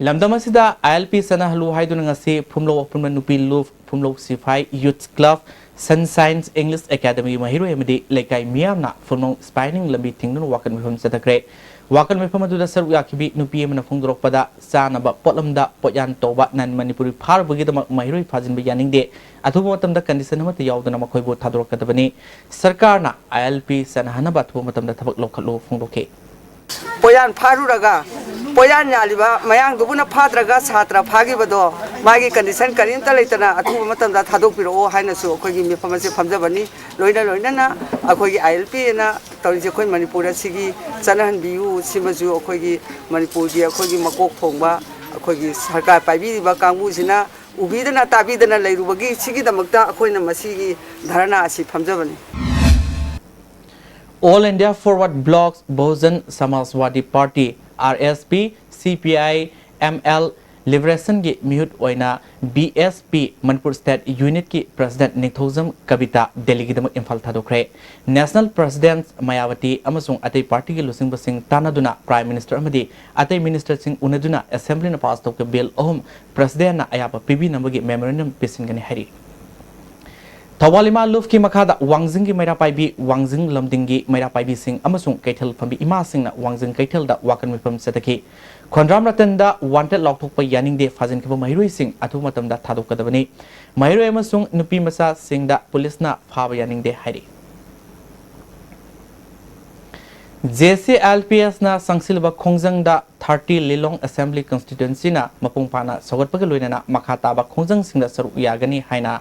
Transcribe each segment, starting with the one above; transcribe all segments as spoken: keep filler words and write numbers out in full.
ꯂꯝꯗꯝ ꯑꯁꯤꯗ ꯑꯥꯏ ꯑꯦꯜ ꯄꯤ ꯆꯠꯅꯍꯜꯂꯨ ꯍꯥꯏꯗꯨꯅ ꯉꯁꯤ ꯐꯨꯝꯂꯧ ꯑꯄꯨꯟꯕ ꯅꯨꯄꯤ ꯂꯨꯞ, ꯐꯨꯝꯂꯧ ꯁꯤꯐꯥꯏ, ꯌꯨꯠꯁ ꯀ꯭ꯂꯕ, ꯁꯟꯁꯥꯏꯟꯁ ꯏꯪꯂꯤꯁ ꯑꯦꯀꯥꯗꯃꯤꯒꯤ ꯃꯍꯩꯔꯣꯏ ꯑꯃꯗꯤ ꯂꯩꯀꯥꯏ ꯃꯤꯌꯥꯝꯅ ꯐꯨꯝꯂꯧ ꯁ꯭ꯄꯥꯏꯅꯤꯡ ꯂꯝꯕꯤ ꯊꯤꯡꯗꯨꯅ ꯋꯥꯀꯠ ꯃꯤꯐꯝ ꯆꯠꯊꯈ꯭ꯔꯦ꯫ ꯋꯥꯀꯠ ꯃꯤꯐꯝ ꯑꯗꯨꯗ ꯁꯔꯨꯛ ꯌꯥꯈꯤꯕꯤ ꯅꯨꯄꯤ ꯑꯃꯅ ꯐꯣꯡꯗꯣꯔꯛꯄꯗ, ꯆꯥꯅꯕ ꯄꯣꯠꯂꯝꯗ ꯄꯣꯠꯌꯥꯟ ꯇꯧꯕ ꯅꯟ ꯃꯅꯤꯄꯨꯔꯤ ꯐꯥꯔꯨꯕꯒꯤꯗꯃꯛ ꯃꯍꯩꯔꯣꯏ ꯐꯥꯖꯤꯟꯕ ꯌꯥꯅꯤꯡꯗꯦ, ꯑꯊꯨꯕ ꯃꯇꯝꯗ ꯀꯟꯗꯤꯁꯟ ꯑꯃꯠꯇ ꯌꯥꯎꯗꯅ ꯃꯈꯣꯏꯕꯨ ꯊꯥꯗꯣꯔꯛꯀꯗꯕꯅꯤ, ꯁꯔꯀꯥꯔꯅ ꯑꯥꯏ ꯑꯦꯜ ꯄꯤ ꯆꯠꯅꯍꯟꯅꯕ ꯑꯊꯨꯕ ꯃꯇꯝꯗ ꯊꯕꯛ ꯂꯧꯈꯠꯂꯨ ꯐꯣꯡꯗꯣꯛꯈꯤ꯫ ꯄꯣꯌꯥꯟ ꯐꯥꯔꯨꯔꯒ ꯄꯣꯌꯥꯟ ꯌꯥꯜꯂꯤꯕ ꯃꯌꯥꯡꯗꯨꯕꯨꯅ ꯐꯥꯗ꯭ꯔꯒ ꯁꯥꯇ꯭ꯔ ꯐꯥꯈꯤꯕꯗꯣ ꯃꯥꯒꯤ ꯀꯟꯗꯤꯁꯟ ꯀꯔꯤꯝꯇ ꯂꯩꯇꯅ ꯑꯊꯨꯕ ꯃꯇꯝꯗ ꯊꯥꯗꯣꯛꯄꯤꯔꯛꯑꯣ ꯍꯥꯏꯅꯁꯨ ꯑꯩꯈꯣꯏꯒꯤ ꯃꯤꯐꯝ ꯑꯁꯦ ꯐꯝꯖꯕꯅꯤ꯫ ꯂꯣꯏꯅ ꯂꯣꯏꯅꯅ ꯑꯩꯈꯣꯏꯒꯤ ꯑꯥꯏ ꯑꯦꯜ ꯄꯤ ꯑꯦꯅ ꯇꯧꯔꯤꯁꯦ ꯑꯩꯈꯣꯏ ꯃꯅꯤꯄꯨꯔ ꯑꯁꯤꯒꯤ ꯆꯠꯅꯍꯟꯕꯤꯌꯨ꯫ ꯁꯤꯃꯁꯨ ꯑꯩꯈꯣꯏꯒꯤ ꯃꯅꯤꯄꯨꯔꯒꯤ ꯑꯩꯈꯣꯏꯒꯤ ꯃꯀꯣꯛ ꯊꯣꯡꯕ ꯑꯩꯈꯣꯏꯒꯤ ꯁꯔꯀꯥꯔ ꯄꯥꯏꯕꯤꯔꯤꯕ ꯀꯥꯡꯕꯨꯁꯤꯅ ꯎꯕꯤꯗꯅ ꯇꯥꯕꯤꯗꯅ ꯂꯩꯔꯨꯕꯒꯤ ꯁꯤꯒꯤꯗꯃꯛꯇ ꯑꯩꯈꯣꯏꯅ ꯃꯁꯤꯒꯤ ꯙꯔꯅꯥ ꯑꯁꯤ ꯐꯝꯖꯕꯅꯤ꯫ All India Forward Bloc Bahujan Samajwadi Party, R S P, C P I, M L Liberation ꯒꯤ ꯃꯤꯍꯨꯠ ꯑꯣꯏꯅ B S P Manipur state ꯌꯨꯅꯤꯠꯀꯤ ꯄ꯭ꯔꯁꯤꯗꯦꯟꯠ ꯅꯤꯡꯊꯧꯖꯝ ꯀꯕꯤꯇꯥ ꯗꯦꯜꯂꯤꯒꯤꯗꯃꯛ ꯏꯝꯐꯥꯜ ꯊꯥꯗꯣꯛꯈ꯭ꯔꯦ꯫ ꯅꯦꯁꯅꯦꯜ ꯄ꯭ꯔꯁꯤꯗꯦꯟꯠ ꯃꯌꯥꯋꯇꯤ ꯑꯃꯁꯨꯡ ꯑꯇꯩ ꯄꯥꯔꯇꯤꯒꯤ ꯂꯨꯆꯤꯡꯕꯁꯤꯡ ꯇꯥꯟꯅꯗꯨꯅ ꯄ꯭ꯔꯥꯏꯝ ꯃꯤꯅꯤꯁꯇꯔ ꯑꯃꯗꯤ ꯑꯇꯩ ꯃꯤꯅꯤꯁꯇꯔꯁꯤꯡ ꯎꯅꯗꯨꯅ ꯑꯦꯁꯦꯝꯕ꯭ꯂꯤꯅ ꯄꯥꯁ ꯇꯧꯈꯤꯕ ꯕꯤꯜ ꯑꯍꯨꯝ ꯄ꯭ꯔꯁꯤꯗꯦꯟꯠꯅ ꯑꯌꯥꯕ ꯄꯤꯕꯤꯅꯕꯒꯤ ꯃꯦꯃꯣꯔꯦꯟꯗꯝ ꯄꯤꯁꯤꯟꯒꯅꯤ ꯍꯥꯏꯔꯤ꯫ ꯊꯧꯕꯥꯜ ꯏꯃꯥ ꯂꯨꯞꯀꯤ ꯃꯈꯥꯗ ꯋꯥꯡꯖꯤꯡꯒꯤ ꯃꯩꯔꯥ ꯄꯥꯏꯕꯤ, ꯋꯥꯡꯖꯤꯡ ꯂꯝꯗꯤꯡꯒꯤ ꯃꯩꯔꯥ ꯄꯥꯏꯕꯤꯁꯤꯡ ꯑꯃꯁꯨꯡ ꯀꯩꯊꯦꯜ ꯐꯝꯕꯤ ꯏꯃꯥꯁꯤꯡꯅ ꯋꯥꯡꯖꯤꯡ ꯀꯩꯊꯦꯜꯗ ꯋꯥꯀꯠ ꯃꯤꯐꯝ ꯆꯠꯊꯈꯤ꯫ ꯈꯣꯟꯗ꯭ꯔꯥꯝ ꯔꯇꯟꯗ wanted ꯂꯥꯎꯊꯣꯛꯄ ꯌꯥꯅꯤꯡꯗꯦ, ꯐꯥꯖꯤꯟꯈꯤꯕ ꯃꯍꯩꯔꯣꯏꯁꯤꯡ ꯑꯊꯨꯕ ꯃꯇꯝꯗ ꯊꯥꯗꯣꯛꯀꯗꯕꯅꯤ꯫ ꯃꯍꯩꯔꯣꯏ ꯑꯃꯁꯨꯡ ꯅꯨꯄꯤ ꯃꯆꯥꯁꯤꯡꯗ ꯄꯨꯂꯤꯁꯅ ꯐꯥꯕ ꯌꯥꯅꯤꯡꯗꯦ ꯍꯥꯏꯔꯤ꯫ J C L P S ꯅ ꯆꯪꯁꯤꯜꯂꯕ ꯈꯣꯡꯖꯪꯗ thirty ꯂꯤꯂꯣꯡ ꯑꯦꯁꯦꯝꯕ꯭ꯂꯤ ꯀꯟꯁꯇꯤꯇ꯭ꯋꯦꯟꯁꯤꯅ ꯃꯄꯨꯡ ꯐꯥꯅ ꯁꯧꯒꯠꯄꯒ ꯂꯣꯏꯅꯅ ꯃꯈꯥ ꯇꯥꯕ ꯈꯣꯡꯖꯪꯁꯤꯡꯗ ꯁꯔꯨꯛ ꯌꯥꯒꯅꯤ ꯍꯥꯏꯅ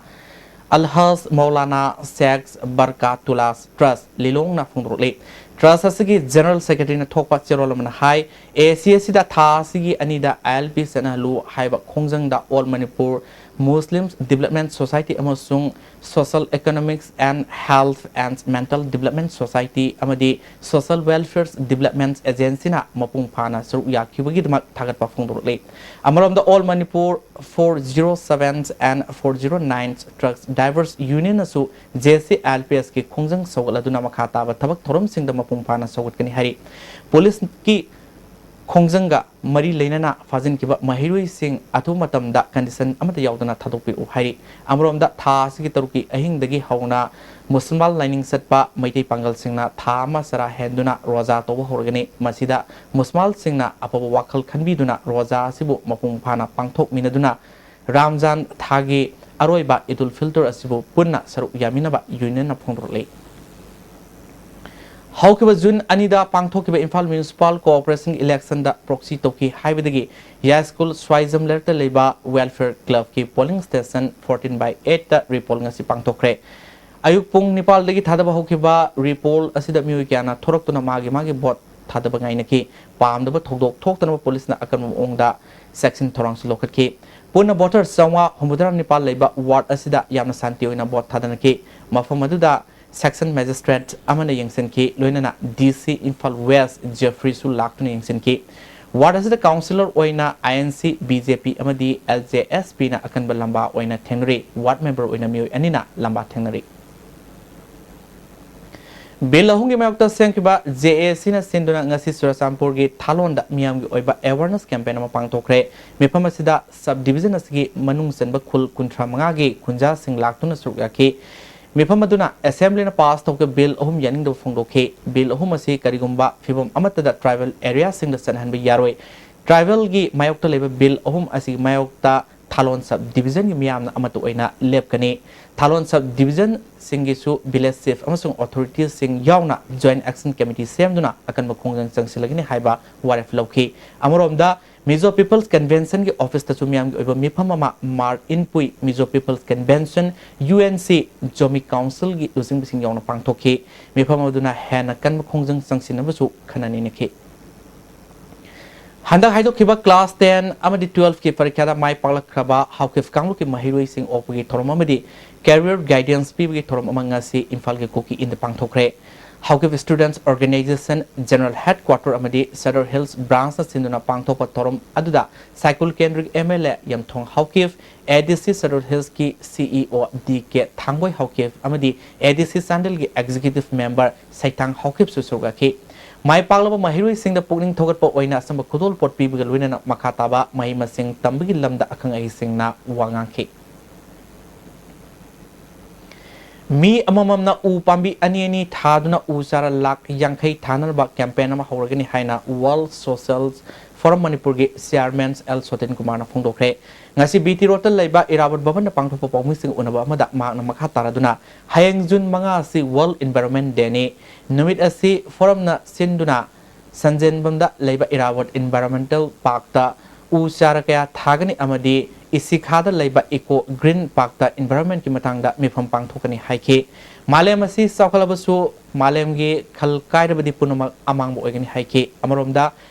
ꯑꯜꯍꯖ ꯃꯧꯂꯥꯅꯥ ꯁꯦꯈ ꯕꯔꯀꯥꯇꯨꯂꯥ ꯇ꯭ꯔꯁ ꯂꯤꯂꯣꯡꯅ ꯐꯣꯡꯗꯣꯔꯛꯂꯤ꯫ ꯇ꯭ꯔꯁ ꯑꯁꯤꯒꯤ ꯖꯦꯅꯔꯦꯜ ꯁꯦꯀ꯭ꯔꯦꯇꯔꯤꯅ ꯊꯣꯛꯄ ꯆꯦꯔꯣꯜ ꯑꯃꯅ ꯍꯥꯏ, A C S ꯁꯤꯗ ꯊꯥ ꯑꯁꯤꯒꯤ ꯑꯅꯤꯗ I L P ꯆꯠꯅꯍꯜꯂꯨ ꯍꯥꯏꯕ ꯈꯣꯡꯖꯪꯗ All Manipur Muslims Development Society ꯑꯃꯁꯨꯡ Social Economics and Health and Mental Development Society ꯑꯃꯗꯤ Social Welfare Development Agencyꯅ ꯃꯄꯨꯡ ꯐꯥꯅ ꯁꯔꯨꯛ ꯌꯥꯈꯤꯕꯒꯤꯗꯃꯛ ꯊꯥꯒꯠꯄ ꯐꯣꯡꯗꯣꯔꯛꯂꯤ꯫ ꯑꯃꯔꯣꯝꯗ All Manipur four zero seven and four zero nine Truck Drivers Unionꯅꯁꯨ J C L P S ꯀꯤ ꯈꯣꯡꯖꯪ ꯁꯧꯒꯠꯂꯗꯨꯅ ꯃꯈꯥ ꯇꯥꯕ ꯊꯕꯛ ꯊꯧꯔꯝꯁꯤꯡꯗ ꯃꯄꯨꯡ ꯐꯥꯅ ꯁꯧꯒꯠꯀꯅꯤ ꯍꯥꯏꯔꯤ꯫ ꯄꯨꯂꯤꯁꯀꯤ ꯈꯣꯡꯖꯪꯒ ꯃꯔꯤ ꯂꯩꯅꯅ ꯐꯥꯖꯤꯟꯈꯤꯕ ꯃꯍꯩꯔꯣꯏꯁꯤꯡ ꯑꯊꯨꯕ ꯃꯇꯝꯗ condition ꯑꯃꯠꯇ ꯌꯥꯎꯗꯅ ꯊꯥꯗꯣꯛꯄꯤꯔꯛꯎ ꯍꯥꯏꯔꯤ꯫ ꯑꯃꯔꯣꯝꯗ, ꯊꯥ ꯑꯁꯤꯒꯤ ꯇꯔꯨꯛꯀꯤ ꯑꯍꯤꯡꯗꯒꯤ ꯍꯧꯅ ꯃꯨꯁꯜꯃꯥꯟ ꯂꯥꯏꯅꯤꯡ ꯆꯠꯄ ꯃꯩꯇꯩ ꯄꯥꯡꯒꯜꯁꯤꯡꯅ ꯊꯥ ꯑꯃ ꯆꯔꯥ ꯍꯦꯟꯗꯨꯅ ꯔꯣꯖꯥ ꯇꯧꯕ ꯍꯧꯔꯒꯅꯤ꯫ ꯃꯁꯤꯗ ꯃꯨꯁꯜꯃꯥꯟꯁꯤꯡꯅ ꯑꯐꯕ ꯋꯥꯈꯜ ꯈꯟꯕꯤꯗꯨꯅ ꯔꯣꯖꯥ ꯑꯁꯤꯕꯨ ꯃꯄꯨꯡ ꯐꯥꯅ ꯄꯥꯡꯊꯣꯛꯃꯤꯟꯅꯗꯨꯅ ꯔꯥꯝꯖꯥꯟ ꯊꯥꯒꯤ ꯑꯔꯣꯏꯕ ꯏꯗꯨꯜ ꯐꯤꯜꯇꯔ ꯑꯁꯤꯕꯨ ꯄꯨꯟꯅ ꯁꯔꯨꯛ ꯌꯥꯃꯤꯟꯅꯕ ꯌꯨꯅꯤꯌꯟꯅ ꯐꯣꯡꯗꯣꯔꯛꯂꯤ꯫ ꯍꯧꯈꯤꯕ ꯖꯨꯟ ꯑꯅꯤꯗ ꯄꯥꯡꯊꯣꯛꯈꯤꯕ ꯏꯝꯐꯥꯜ ꯃ꯭ꯌꯨꯅꯤꯁꯤꯄꯥꯜ ꯀꯣꯑꯣꯄꯔꯦꯁꯟ ꯏꯂꯦꯛꯁꯟꯗ ꯄ꯭ꯔꯣꯛꯁꯤ ꯇꯧꯈꯤ ꯍꯥꯏꯕꯗꯒꯤ ꯌꯥꯏꯁ꯭ꯀꯨꯜ ꯁ꯭ꯋꯥꯏꯖꯝ ꯂꯩꯔꯛꯇ ꯂꯩꯕ ꯋꯦꯜꯐꯤꯌꯔ ꯀ꯭ꯂꯕꯀꯤ ꯄꯣꯂꯤꯡ ꯁ꯭ꯇꯦꯁꯟ ꯐꯣꯔꯇꯤꯟ ꯕꯥꯏ ꯑꯩꯠꯇ ꯔꯤꯄꯣꯜ ꯉꯁꯤ ꯄꯥꯡꯊꯣꯛꯈ꯭ꯔꯦ꯫ ꯑꯌꯨꯛ ꯄꯨꯡ ꯅꯤꯄꯥꯜꯗꯒꯤ ꯊꯥꯗꯕ ꯍꯧꯈꯤꯕ ꯔꯤꯄꯣꯜ ꯑꯁꯤꯗ ꯃꯤꯑꯣꯏ ꯀꯌꯥꯅ ꯊꯣꯔꯛꯇꯨꯅ ꯃꯥꯒꯤ ꯃꯥꯒꯤ ꯚꯣꯠ ꯊꯥꯗꯕ ꯉꯥꯏꯅꯈꯤ꯫ ꯄꯥꯝꯗꯕ ꯊꯧꯗꯣꯛ ꯊꯣꯛꯇꯅꯕ ꯄꯨꯂꯤꯁꯅ ꯑꯀꯟꯕ ꯃꯑꯣꯡꯗ ꯆꯦꯛꯁꯤꯟ ꯊꯧꯔꯥꯡꯁꯨ ꯂꯧꯈꯠꯈꯤ꯫ ꯄꯨꯟꯅ ꯚꯣꯇꯔ ꯆꯥꯝꯃꯉꯥ ꯍꯨꯝꯐꯨꯇꯔꯥ ꯅꯤꯄꯥꯜ ꯂꯩꯕ ꯋꯥꯔꯗ ꯑꯁꯤꯗ ꯌꯥꯝꯅ ꯁꯥꯟꯇꯤ ꯑꯣꯏꯅ ꯚꯣꯠ ꯊꯥꯗꯅꯈꯤ꯫ ꯃꯐꯝ ꯑꯗꯨꯗ ꯁꯦꯛꯁꯟ ꯃꯦꯖꯤꯁꯇ꯭ꯔꯦꯠ ꯑꯃꯅ ꯌꯦꯡꯁꯤꯟꯈꯤ, ꯂꯣꯏꯅꯅ ꯗꯤ ꯁꯤ ꯏꯝꯐꯥꯜ ꯋꯦꯁ꯭ꯠ ꯖꯦꯐ꯭ꯔꯤꯁꯨ ꯂꯥꯛꯇꯨꯅ ꯌꯦꯡꯁꯤꯟꯈꯤ꯫ ꯋꯥꯔꯗ ꯑꯁꯤꯗ ꯀꯥꯎꯟꯁꯤꯂꯔ ꯑꯣꯏꯅ ꯑꯥꯏ ꯑꯦꯟ ꯁꯤ, ꯕꯤ ꯖꯦ ꯄꯤ ꯑꯃꯗꯤ ꯑꯦꯜ ꯖꯦ ꯑꯦꯁ ꯄꯤꯅ ꯑꯀꯟꯕ ꯂꯝꯕꯥ ꯑꯣꯏꯅ ꯊꯦꯡꯅꯔꯤ꯫ ꯋꯥꯔꯗ ꯃꯦꯝꯕꯔ ꯑꯣꯏꯅ ꯃꯤꯑꯣꯏ ꯑꯅꯤꯅ ꯂꯝꯕꯥ ꯊꯦꯡꯅꯔꯤ꯫ ꯕꯤꯜ ꯑꯍꯨꯝꯒꯤ ꯃꯥꯌꯣꯛꯇ ꯁꯦꯝꯈꯤꯕ ꯖꯦ ꯑꯦ ꯁꯤꯅ ꯁꯤꯟꯗꯨꯅ ꯉꯁꯤ ꯆꯨꯔꯆꯥꯟꯄꯨꯔꯒꯤ ꯊꯥꯂꯣꯟꯗ ꯃꯤꯌꯥꯝꯒꯤ ꯑꯣꯏꯕ ꯑꯦꯋꯥꯔꯅꯦꯁ ꯀꯦꯝꯄꯦꯟ ꯑꯃ ꯄꯥꯡꯊꯣꯛꯈ꯭ꯔꯦ꯫ ꯃꯤꯐꯝ ꯑꯁꯤꯗ ꯁꯕ ꯗꯤꯕꯤꯖꯟ ꯑꯁꯤꯒꯤ ꯃꯅꯨꯡ ꯆꯟꯕ ꯈꯨꯜ ꯀꯨꯟꯊ꯭ꯔꯥ ꯃꯉꯥꯒꯤ ꯈꯨꯟꯖꯥꯁꯤꯡ ꯂꯥꯛꯇꯨꯅ ꯁꯔꯨꯛ ꯌꯥꯈꯤ꯫ ꯃꯤꯐꯝ ꯑꯗꯨꯅ ꯑꯦꯁꯦꯝꯕ꯭ꯂꯤꯅ ꯄꯥꯁ ꯇꯧꯈꯤꯕ ꯕꯤꯜ ꯑꯍꯨꯝ ꯌꯥꯅꯤꯡꯗꯕ ꯐꯣꯡꯗꯣꯛꯈꯤ꯫ ꯕꯤꯜ ꯑꯍꯨꯝ ꯑꯁꯤ ꯀꯔꯤꯒꯨꯝꯕ ꯐꯤꯕꯝ ꯑꯃꯠꯇꯗ ꯇ꯭ꯔꯥꯏꯕꯦꯜ ꯑꯦꯔꯤꯌꯥꯁꯤꯡꯗ ꯆꯠꯍꯟꯕ ꯌꯥꯔꯣꯏ꯫ ꯇ꯭ꯔꯥꯏꯕꯦꯜꯒꯤ ꯃꯥꯌꯣꯛꯇ ꯂꯩꯕ ꯕꯤꯜ ꯑꯍꯨꯝ ꯑꯁꯤꯒꯤ ꯃꯥꯌꯣꯛꯇ ꯊꯥꯂꯣꯟ ꯁꯕ ꯗꯤꯕꯤꯖꯟꯒꯤ ꯃꯤꯌꯥꯝꯅ ꯑꯃꯠꯇ ꯑꯣꯏꯅ ꯂꯦꯞꯀꯅꯤ꯫ ꯊꯥꯂꯣꯟ ꯁꯕ ꯗꯤꯕꯤꯖꯟꯁꯤꯡꯒꯤꯁꯨ ꯚꯤꯂꯦꯖ ꯆꯤꯐ ꯑꯃꯁꯨꯡ ꯑꯣꯊꯣꯔꯤꯇꯤꯁꯁꯤꯡ ꯌꯥꯎꯅ ꯖꯣꯏꯟꯠ ꯑꯦꯛꯁꯟ ꯀꯃꯤꯇꯤ ꯁꯦꯝꯗꯨꯅ ꯑꯀꯟꯕ ꯈꯣꯡꯖꯪ ꯆꯪꯁꯤꯜꯂꯒꯅꯤ ꯍꯥꯏꯕ ꯋꯥꯔꯦꯞ ꯂꯧꯈꯤ꯫ ꯑꯃꯔꯣꯝꯗ, ꯃꯤꯖꯣ ꯄꯤꯄꯜꯁ ꯀꯟꯚꯦꯟꯁꯟꯒꯤ ꯑꯣꯐꯤꯁꯇꯁꯨ ꯃꯤꯌꯥꯝꯒꯤ ꯑꯣꯏꯕ ꯃꯤꯐꯝ ꯑꯃ Mar Inpui Mizo people's convention, U N C, Zomi ꯀꯥꯎꯟꯁꯤꯜꯒꯤ ꯂꯨꯆꯤꯡꯕꯁꯤꯡ ꯌꯥꯎꯅ ꯄꯥꯡꯊꯣꯛꯈꯤ꯫ ꯃꯤꯐꯝ ꯑꯗꯨꯅ ꯍꯦꯟꯅ ꯀꯟꯕ ꯈꯣꯡꯖꯪ ꯆꯪꯁꯤꯟꯅꯕꯁꯨ ꯈꯟꯅ ꯅꯩꯅꯈꯤ꯫ ꯍꯟꯗꯛ ꯍꯥꯏꯗꯣꯛꯈꯤꯕ ꯀ꯭ꯂꯥꯁ ꯇꯦꯟ ꯑꯃꯗꯤ ꯇꯨꯋꯦꯜꯐꯀꯤ ꯄꯔꯤꯈ꯭ꯌꯥꯗ ꯃꯥꯏ ꯄꯥꯛꯂꯛꯈ꯭ꯔꯕ ꯍꯥꯎꯀꯤꯞ ꯀꯥꯡꯂꯨꯞꯀꯤ ꯃꯍꯩꯔꯣꯏꯁꯤꯡ ꯑꯣꯛꯄꯒꯤ ꯊꯧꯔꯝ ꯑꯃꯗꯤ ꯀꯦꯔꯤꯌꯔ ꯒꯥꯏꯗꯦꯟꯁ ꯄꯤꯕꯒꯤ ꯊꯧꯔꯝ ꯑꯃ ꯉꯁꯤ ꯏꯝꯐꯥꯜꯒꯤ ꯀꯨꯀꯤ ꯏꯟꯗ ꯄꯥꯡꯊꯣꯛꯈ꯭ꯔꯦ꯫ ꯍꯥꯎꯀꯤꯞ ꯁ꯭ꯇꯨꯗꯦꯟꯠꯁ ꯑꯣꯔꯒꯅꯥꯏꯖꯦꯁꯟ ꯖꯦꯅꯔꯦꯜ ꯍꯦꯗꯀ꯭ꯋꯥꯇꯔ ꯑꯃꯗꯤ ꯁꯗꯔ ꯍꯤꯜꯁ ꯕ꯭ꯔꯥꯟꯁꯅ ꯁꯤꯟꯗꯨꯅ ꯄꯥꯡꯊꯣꯛꯄ ꯊꯧꯔꯝ ꯑꯗꯨꯗ ꯁꯥꯏꯀꯨꯜ ꯀꯦꯟꯗ꯭ꯔꯒꯤ ꯑꯦꯝ ꯑꯦꯜ ꯑꯦ ꯌꯝꯊꯣꯡ ꯍꯥꯎꯀꯤꯞ, ꯑꯦ ꯗꯤ ꯁꯤ ꯁꯗꯔ ꯍꯤꯜꯁꯀꯤ ꯁꯤ ꯏ ꯑꯣ ꯗꯤ ꯀꯦ ꯊꯥꯡꯕꯣꯏ ꯍꯥꯎꯀꯤꯞ ꯑꯃꯗꯤ ꯑꯦ ꯗꯤ ꯁꯤ ꯆꯥꯟꯗꯦꯜꯒꯤ ꯑꯦꯛꯖꯤꯀ꯭ꯌꯨꯇꯤꯚ ꯃꯦꯝꯕꯔ ꯁꯩꯊꯥꯡ ꯍꯥꯎꯀꯤꯞꯁꯨ ꯁꯔꯨꯛ ꯌꯥꯈꯤ꯫ ꯃꯥꯏ ꯄꯥꯛꯂꯕ ꯃꯍꯩꯔꯣꯏꯁꯤꯡꯗ ꯄꯨꯛꯅꯤꯡ ꯊꯧꯒꯠꯄ ꯑꯣꯏꯅ ꯑꯆꯝꯕ ꯈꯨꯗꯣꯜꯄꯣꯠ ꯄꯤꯕꯒ ꯂꯣꯏꯅꯅ ꯃꯈꯥ ꯇꯥꯕ ꯃꯍꯩ ꯃꯁꯤꯡ ꯇꯝꯕꯒꯤ ꯂꯝꯗ ꯑꯈꯪ ꯑꯍꯩꯁꯤꯡꯅ ꯋꯥ ꯉꯥꯡꯈꯤ꯫ ꯃꯤ ꯑꯃꯃꯝꯅ ꯎ ꯄꯥꯝꯕꯤ ꯑꯅꯤ ꯑꯅꯤ ꯊꯥꯗꯨꯅ ꯎ ꯆꯥꯔꯥ ꯂꯥꯈ ꯌꯥꯡꯈꯩ ꯊꯥꯅꯅꯕ campaign ꯑꯃ ꯍꯧꯔꯒꯅꯤ ꯍꯥꯏꯅ World Social Forum ꯃꯅꯤꯄꯨꯔꯒꯤ chairman ꯑꯦꯜ ꯁꯣꯇꯤꯟ ꯀꯨꯃꯥꯔꯅ ꯐꯣꯡꯗꯣꯛꯈ꯭ꯔꯦ꯫ ꯉꯁꯤ ꯕꯤ ꯇꯤ ꯔꯣꯗꯇ ꯂꯩꯕ ꯏꯔꯥꯕꯣꯠ ꯚꯕꯟꯗ ꯄꯥꯡꯊꯣꯛꯄ ꯄꯥꯎꯃꯤꯁꯤꯡ ꯎꯅꯕ ꯑꯃꯗ ꯃꯍꯥꯛꯅ ꯃꯈꯥ ꯇꯥꯔꯗꯨꯅ, ꯍꯌꯦꯡ ꯖꯨꯟ ꯃꯉꯥ ꯑꯁꯤ World Environment Dayꯅꯤ꯫ ꯅꯨꯃꯤꯠ ꯑꯁꯤ ꯐꯣꯔꯝꯅ ꯁꯤꯟꯗꯨꯅ ꯁꯟꯖꯦꯟꯕꯝꯗ ꯂꯩꯕ ꯏꯔꯥꯕꯣꯠ Environmental Parkꯇ ꯎ ꯆꯥꯔꯥ ꯀꯌꯥ ꯊꯥꯒꯅꯤ ꯑꯃꯗꯤ ꯏꯁꯤꯈꯥꯗ ꯂꯩꯕ Eco Green Parkꯇ environmentꯀꯤ ꯃꯇꯥꯡꯗ ꯃꯤꯐꯝ ꯄꯥꯡꯊꯣꯛꯀꯅꯤ ꯍꯥꯏꯈꯤ꯫ ꯃꯥꯂꯦꯝ ꯑꯁꯤ ꯆꯥꯎꯈꯠꯂꯕꯁꯨ ꯃꯥꯂꯦꯝꯒꯤ ꯈꯜ ꯀꯥꯏꯔꯕꯗꯤ ꯄꯨꯝꯅꯃꯛ ꯑꯃꯥꯡꯕ ꯑꯣꯏꯒꯅꯤ ꯍꯥꯏꯈꯤ꯫ ꯑꯃꯔꯣꯝꯗ,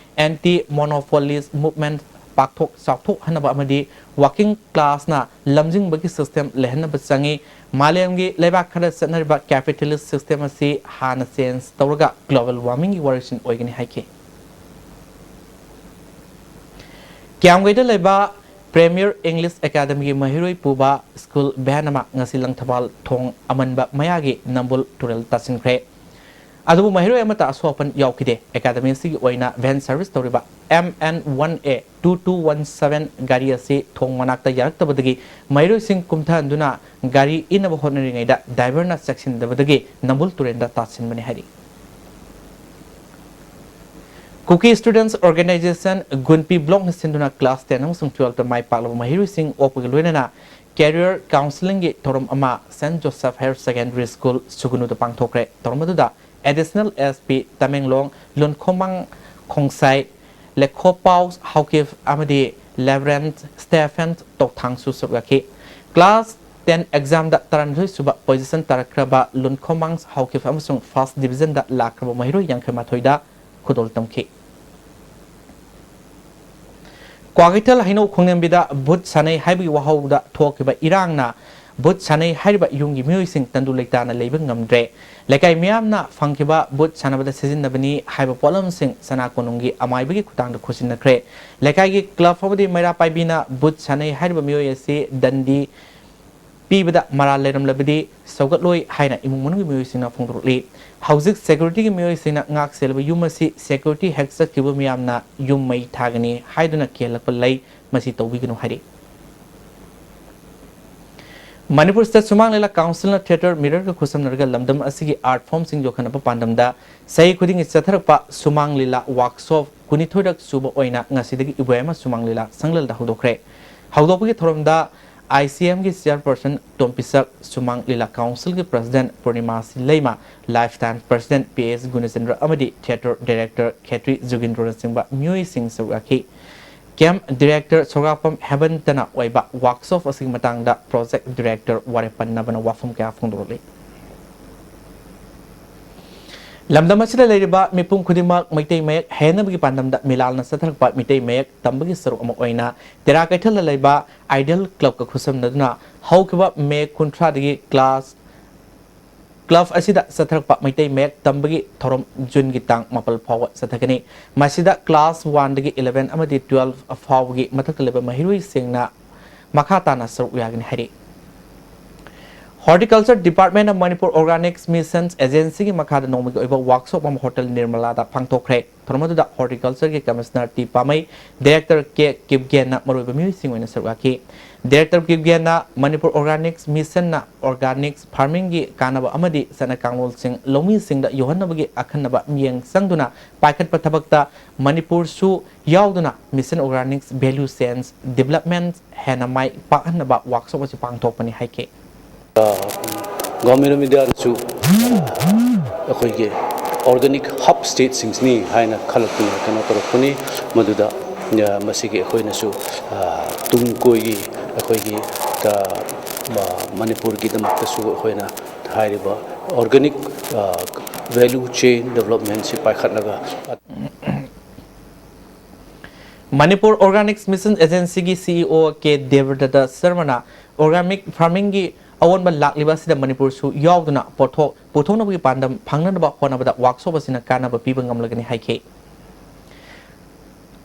Anti Monopolies Movement ꯄꯥꯛꯊꯣꯛ ꯆꯥꯎꯊꯣꯛꯍꯟꯅꯕ ꯑꯃꯗꯤ working classꯅ ꯂꯝꯖꯤꯡꯕꯒꯤ system ꯂꯩꯍꯟꯅꯕ ꯆꯪꯏ꯫ ꯃꯥꯂꯦꯝꯒꯤ ꯂꯩꯕꯥꯛ ꯈꯔ ꯆꯠꯅꯔꯤꯕ capitalist system ꯑꯁꯤ ꯍꯥꯟꯅ change ꯇꯧꯔꯒ global warmingꯒꯤ ꯋꯥꯔꯤꯁꯤꯡ ꯑꯣꯏꯒꯅꯤ ꯍꯥꯏꯈꯤ꯫ ꯀ꯭ꯌꯥꯝꯒꯩꯗ ꯂꯩꯕ Premier English Academyꯒꯤ ꯃꯍꯩꯔꯣꯏ ꯄꯨꯕ school van ꯑꯃ ꯉꯁꯤ ꯂꯪꯊꯕꯥꯜ ꯊꯣꯡ ꯑꯃꯟꯕ ꯃꯌꯥꯒꯤ ꯅꯝꯕꯨꯜ ꯇꯨꯔꯦꯜ ꯇꯥꯁꯤꯟꯈ꯭ꯔꯦ꯫ ꯑꯗꯨꯕꯨ ꯃꯍꯩꯔꯣꯏ ꯑꯃꯠꯇ ꯑꯁꯣꯛ ꯑꯄꯟ ꯌꯥꯎꯈꯤꯗꯦ꯫ Academy ꯑꯁꯤꯒꯤ ꯑꯣꯏꯅ van service ꯇꯧꯔꯤꯕ M N one A two two one seven ꯒꯥꯔꯤ ꯑꯁꯤ ꯊꯣꯡ ꯃꯅꯥꯛꯇ ꯌꯥꯔꯛꯇꯕꯗꯒꯤ ꯃꯍꯩꯔꯣꯏꯁꯤꯡ ꯀꯨꯝꯊꯍꯟꯗꯨꯅ ꯒꯥꯔꯤ ꯏꯟꯅꯕ ꯍꯣꯠꯅꯔꯤꯉꯩꯗ driverꯅ ꯆꯦꯛꯁꯤꯟꯗꯕꯗꯒꯤ ꯅꯝꯕꯨꯜ ꯇꯨꯔꯦꯜꯗ ꯇꯥꯁꯤꯟꯕꯅꯤ ꯍꯥꯏꯔꯤ꯫ Kuki Students Organisation ꯒꯨꯟꯄꯤ blockꯅ ꯁꯤꯟꯗꯨꯅ class ten ꯑꯃꯁꯨꯡ twelveꯇ ꯃꯥꯏ ꯄꯥꯛꯂꯕ ꯃꯍꯩꯔꯣꯏꯁꯤꯡ ꯑꯣꯛꯄꯒ ꯂꯣꯏꯅꯅ career counselingꯒꯤ ꯊꯧꯔꯝ ꯑꯃ Saint Joseph Higher Secondary School ꯁꯨꯒꯅꯨꯗ ꯄꯥꯡꯊꯣꯛꯈ꯭ꯔꯦ꯫ ꯊꯧꯔꯝ ꯑꯗꯨꯗ Additional SP ꯇꯃꯦꯡꯂꯣꯡ ꯂꯨꯟꯈꯣꯃꯥꯡ ꯈꯣꯡꯁꯥꯏ, ꯂꯦꯈꯣꯄꯥꯎ ꯍꯥꯎꯀꯤꯞ ꯑꯃꯗꯤ Reverend Stephen ꯇꯣꯛꯊꯥꯡꯁꯨ ꯁꯔꯨꯛ ꯌꯥꯈꯤ꯫ Class ten examꯗ ꯇꯔꯥꯅꯤꯊꯣꯏ ꯁꯨꯕ position ꯇꯥꯔꯛꯈ꯭ꯔꯕ ꯂꯨꯟꯈꯣꯃꯥꯡ ꯍꯥꯎꯀꯤꯞ ꯑꯃꯁꯨꯡ first divisionꯗ ꯂꯥꯛꯈ꯭ꯔꯕ ꯃꯍꯩꯔꯣꯏ ꯌꯥꯡꯈꯩ ꯃꯥꯊꯣꯏꯗ ꯈꯨꯗꯣꯜ ꯇꯝꯈꯤ꯫ ꯀ꯭ꯋꯥꯀꯩꯊꯦꯜ ꯍꯩꯅꯧ ꯈꯣꯡꯅꯦꯝꯕꯤꯗ ꯚꯨꯠ ꯁꯥꯟꯅꯩ ꯍꯥꯏꯕꯒꯤ ꯋꯥꯍꯧꯗ ꯊꯣꯛꯈꯤꯕ ꯏꯔꯥꯡꯅ ꯚꯨꯠ ꯁꯥꯟꯅꯩ ꯍꯥꯏꯔꯤꯕ ꯌꯨꯝꯒꯤ ꯃꯤꯑꯣꯏꯁꯤꯡ ꯇꯪꯗꯨ ꯂꯩꯇꯥꯅ ꯂꯩꯕ ꯉꯝꯗ꯭ꯔꯦ꯫ ꯂꯩꯀꯥꯏ ꯃꯤꯌꯥꯝꯅ ꯐꯪꯈꯤꯕ ꯚꯨꯠ ꯁꯥꯟꯅꯕꯗ ꯁꯤꯖꯤꯟꯅꯕꯅꯤ ꯍꯥꯏꯕ ꯄꯣꯠꯂꯝꯁꯤꯡ ꯁꯅꯥ ꯀꯣꯅꯨꯡꯒꯤ ꯑꯃꯥꯏꯕꯒꯤ ꯈꯨꯠꯊꯥꯡꯗ ꯈꯨꯠꯁꯤꯟꯅꯈ꯭ꯔꯦ꯫ ꯂꯩꯀꯥꯏꯒꯤ club ꯑꯃꯗꯤ ꯃꯩꯔꯥ ꯄꯥꯏꯕꯤꯅ ꯚꯨꯠ ꯁꯥꯟꯅꯩ ꯍꯥꯏꯔꯤꯕ ꯃꯤꯑꯣꯏ ꯑꯁꯤ ꯗꯟꯗꯤ ꯄꯤꯕꯗ ꯃꯔꯥꯜ ꯂꯩꯔꯝꯂꯕꯗꯤ ꯁꯧꯒꯠꯂꯣꯏ ꯍꯥꯏꯅ ꯏꯃꯨꯡ ꯃꯅꯨꯡꯒꯤ ꯃꯤꯑꯣꯏꯁꯤꯡꯅ ꯐꯣꯡꯗꯣꯔꯛꯂꯤ꯫ ꯍꯧꯖꯤꯛ ꯁꯦꯀ꯭ꯌꯨꯔꯤꯇꯤꯒꯤ ꯃꯤꯑꯣꯏꯁꯤꯡꯅ ꯉꯥꯛ ꯁꯦꯜꯂꯤꯕ ꯌꯨꯝ ꯑꯁꯤ ꯁꯦꯀ꯭ꯌꯨꯔꯤꯇꯤ ꯍꯦꯛ ꯆꯠꯈꯤꯕ ꯃꯤꯌꯥꯝꯅ ꯌꯨꯝ ꯃꯩ ꯊꯥꯒꯅꯤ ꯍꯥꯏꯗꯨꯅ ꯀꯤꯍꯜꯂꯛꯄ ꯂꯩ, ꯃꯁꯤ ꯇꯧꯕꯤꯒꯅꯨ ꯍꯥꯏꯔꯤ꯫ ꯃꯅꯤꯄꯨꯔ ꯁ꯭ꯇꯦꯠ ꯁꯨꯃꯥꯡ ꯂꯤꯂꯥ ꯀꯥꯎꯟꯁꯤꯜꯅ ꯊꯤꯌꯦꯇꯔ ꯃꯤꯔꯔꯒ ꯈꯨꯠꯁꯝꯅꯔꯒ ꯂꯝꯗꯝ ꯑꯁꯤꯒꯤ ꯑꯥꯔꯠ ꯐꯣꯔꯝꯁꯤꯡ ꯌꯣꯛꯈꯠꯅꯕ ꯄꯥꯟꯗꯝꯗ ꯆꯍꯤ ꯈꯨꯗꯤꯡꯒꯤ ꯆꯠꯊꯔꯛꯄ ꯁꯨꯃꯥꯡ ꯂꯤꯂꯥ ꯋꯥꯔꯛꯁꯣꯞ ꯀꯨꯟꯅꯤꯊꯣꯏꯔꯛ ꯁꯨꯕ ꯑꯣꯏꯅ ꯉꯁꯤꯗꯒꯤ ꯏꯕꯣꯌꯥꯏꯃ ꯁꯨꯃꯥꯡ ꯂꯤꯂꯥ ꯁꯪꯂꯦꯜꯗ ꯍꯧꯗꯣꯛꯈ꯭ꯔꯦ꯫ ꯍꯧꯗꯣꯛꯄꯒꯤ ꯊꯧꯔꯝꯗ ꯑꯥꯏ ꯁꯤ ꯑꯦꯝꯒꯤ ꯆꯤꯌꯔꯄꯔꯁꯟ ꯇꯣꯝꯄꯤꯁꯛ, ꯁꯨꯃꯥꯡ ꯂꯤꯂꯥ ꯀꯥꯎꯟꯁꯤꯜꯒꯤ ꯄ꯭ꯔꯁꯤꯗꯦꯟꯠ ꯄꯨꯔꯅꯤꯃꯥ ꯁꯤꯂꯩꯃ, lifetime president P S Gunachandra ꯑꯃꯗꯤ ꯊꯤꯌꯦꯇꯔ ꯗꯥꯏꯔꯦꯛꯇꯔ ꯈꯦꯇ꯭ꯔꯤ ꯖꯨꯒꯤꯟꯗ꯭ꯔꯣꯅꯆꯤꯡꯕ ꯃꯤꯑꯣꯏꯁꯤꯡ ꯁꯔꯨꯛ ꯌꯥꯈꯤ꯫ ꯀꯦꯝꯞ ꯗꯥꯏꯔꯦꯛꯇꯔ ꯁꯣꯒꯥꯄꯝ ꯍꯦꯃꯟꯇꯅ ꯑꯣꯏꯕ ꯋꯥꯔꯛꯁꯣꯞ ꯑꯁꯤꯒꯤ ꯃꯇꯥꯡꯗ ꯄ꯭ꯔꯣꯖꯦꯛ ꯗꯥꯏꯔꯦꯛꯇꯔ ꯋꯥꯔꯦꯄꯟ ꯅꯕꯅ ꯋꯥꯐꯝ ꯀꯌꯥ ꯐꯣꯡꯗꯣꯔꯛꯂꯤ꯫ ꯂꯝꯗꯝ ꯑꯁꯤꯗ ꯂꯩꯔꯤꯕ ꯃꯤꯄꯨꯝ ꯈꯨꯗꯤꯡꯃꯛ ꯃꯩꯇꯩ ꯃꯌꯦꯛ ꯍꯩꯅꯕꯒꯤ ꯄꯥꯟꯗꯝꯗ ꯃꯤꯂꯥꯜꯅ ꯆꯠꯊꯔꯛꯄ ꯃꯤꯇꯩ ꯃꯌꯦꯛ ꯇꯝꯕꯒꯤ ꯁꯔꯨꯛ ꯑꯃ ꯑꯣꯏꯅ ꯇꯦꯔꯥ ꯀꯩꯊꯦꯜꯗ ꯂꯩꯕ ꯑꯥꯏꯗꯤꯌꯦꯜ ꯀ꯭ꯂꯕꯀ ꯈꯨꯠꯁꯝꯅꯗꯨꯅ ꯍꯧꯈꯤꯕ ꯃꯦ ꯀꯨꯟꯊ꯭ꯔꯥꯗꯒꯤ ꯀ꯭ꯂꯥꯁ ꯀ꯭ꯂꯕ ꯑꯁꯤꯗ ꯆꯠꯊꯔꯛꯄ ꯃꯩꯇꯩ ꯃꯌꯦꯛ ꯇꯝꯕꯒꯤ ꯊꯧꯔꯝ ꯖꯨꯟꯒꯤ ꯇꯥꯡ ꯃꯥꯄꯜ ꯐꯥꯎꯕ ꯆꯠꯊꯒꯅꯤ꯫ ꯃꯁꯤꯗ ꯀ꯭ꯂꯥꯁ ꯋꯥꯟꯗꯒꯤ ꯏꯂꯚꯦꯟ ꯑꯃꯗꯤ ꯇꯨꯋꯦꯜꯐ ꯐꯥꯎꯕꯒꯤ ꯃꯊꯛꯇ ꯂꯩꯕ ꯃꯍꯩꯔꯣꯏꯁꯤꯡꯅ ꯃꯈꯥ ꯇꯥꯅ ꯁꯔꯨꯛ ꯌꯥꯒꯅꯤ ꯍꯥꯏꯔꯤ꯫ ꯍꯣꯔꯇꯤꯀꯜꯆꯔ ꯗꯤꯄꯥꯔꯠꯃꯦꯟꯅ ꯃꯅꯤꯄꯨꯔ ꯑꯣꯔꯒꯥꯅꯤꯛꯁ ꯃꯤꯁꯟꯁ ꯑꯦꯖꯦꯟꯁꯤꯒꯤ ꯃꯈꯥꯗ ꯅꯣꯡꯃꯒꯤ ꯑꯣꯏꯕ ꯋꯥꯔꯛꯁꯣꯞ ꯑꯃ ꯍꯣꯇꯦꯜ ꯅꯤꯔꯃꯂꯥꯗ ꯄꯥꯡꯊꯣꯛꯈ꯭ꯔꯦ꯫ ꯊꯧꯔꯝ ꯑꯗꯨꯗ ꯍꯣꯔꯇꯤꯀꯜꯆꯔꯒꯤ ꯀꯃꯤꯁꯅꯔ ꯇꯤ ꯄꯥꯃꯩ, ꯗꯥꯏꯔꯦꯛꯇꯔ ꯀꯦ ꯀꯤꯞꯒꯦꯟꯅ ꯃꯔꯨꯑꯣꯏꯕ ꯃꯤꯑꯣꯏꯁꯤꯡ ꯑꯣꯏꯅ ꯁꯔꯨꯛ ꯌꯥꯈꯤ꯫ ꯗꯥꯏꯔꯦꯛꯇꯔ ꯀꯤꯞꯒꯦꯟꯅ ꯃꯅꯤꯄꯨꯔ ꯑꯣꯔꯒꯥꯅꯤꯛꯁ ꯃꯤꯁꯟꯅ ꯑꯣꯔꯒꯥꯅꯤꯛꯁ ꯐꯥꯔꯃꯤꯡꯒꯤ ꯀꯥꯟꯅꯕ ꯑꯃꯗꯤ ꯆꯠꯅ ꯀꯥꯡꯂꯣꯟꯁꯤꯡ ꯂꯧꯃꯤꯁꯤꯡꯗ ꯌꯧꯍꯟꯅꯕꯒꯤ ꯑꯈꯟꯅꯕ ꯃꯤꯠꯌꯦꯡ ꯆꯪꯗꯨꯅ ꯄꯥꯏꯈꯠꯄ ꯊꯕꯛꯇ ꯃꯅꯤꯄꯨꯔꯁꯨ ꯌꯥꯎꯗꯨꯅ mission organics value chain development ꯍꯦꯟꯅ ꯃꯥꯏ ꯄꯥꯛꯍꯟꯅꯕ ꯋꯥꯔꯛꯁꯣꯞ ꯑꯁꯤ ꯄꯥꯡꯊꯣꯛꯄꯅꯤ ꯍꯥꯏꯈꯤ꯫ ꯒ꯭ꯔꯥꯃꯤꯟ ꯃꯤꯗꯤꯌꯥꯗꯁꯨ ꯑꯩꯈꯣꯏꯒꯤ ꯑꯣꯔꯒꯥꯅꯤꯛ ꯍꯕ ꯁ꯭ꯇꯦꯠꯁꯤꯡꯁꯤꯅꯤ ꯍꯥꯏꯅ ꯈꯜꯂꯛꯇꯨꯅ ꯀꯩꯅꯣ ꯇꯧꯔꯛꯄꯅꯤ꯫ ꯃꯗꯨꯗ, ꯑ, ꯃꯁꯤꯒꯤ ꯑꯩꯈꯣꯏꯅꯁꯨ, ꯑ, ꯇꯨꯡ ꯀꯣꯏꯒꯤ ꯑꯩꯈꯣꯏꯒꯤ, ꯑ, ꯃ-, ꯃꯅꯤꯄꯨꯔꯒꯤꯗꯃꯛꯇꯁꯨ ꯑꯩꯈꯣꯏꯅ ꯍꯥꯏꯔꯤꯕ ꯑꯣꯔꯒꯥꯅꯤꯛ, ꯑ, ꯚꯦꯂ꯭ꯌꯨ ꯆꯦꯟ ꯗꯤꯕ꯭ꯂꯞꯃꯦꯟꯁꯤ ꯄꯥꯏꯈꯠꯂꯒ ꯃꯅꯤꯄꯨꯔ ꯑꯣꯔꯒꯥꯅꯤꯛꯁ ꯃꯤꯁꯟ ꯑꯦꯖꯦꯟꯁꯤꯒꯤ ꯁꯤ ꯏ ꯑꯣ ꯀꯦ ꯗꯦꯕꯗꯠꯇ ꯁꯔꯃꯅ ꯑꯣꯔꯒꯥꯅꯤꯛ ꯐꯥꯔꯃꯤꯡꯒꯤ ꯑꯑꯣꯟꯕ ꯂꯥꯛꯂꯤꯕ ꯑꯁꯤꯗ ꯃꯅꯤꯄꯨꯔꯁꯨ ꯌꯥꯎꯗꯨꯅ ꯄꯣꯠꯊꯣꯛ ꯄꯨꯊꯣꯛꯅꯕꯒꯤ ꯄꯥꯟꯗꯝ ꯐꯪꯅꯅꯕ ꯍꯣꯠꯅꯕꯗ ꯋꯥꯔꯛꯁꯣꯞ ꯑꯁꯤꯅ ꯀꯥꯟꯅꯕ ꯄꯤꯕ ꯉꯝꯂꯒꯅꯤ ꯍꯥꯏꯈꯤ꯫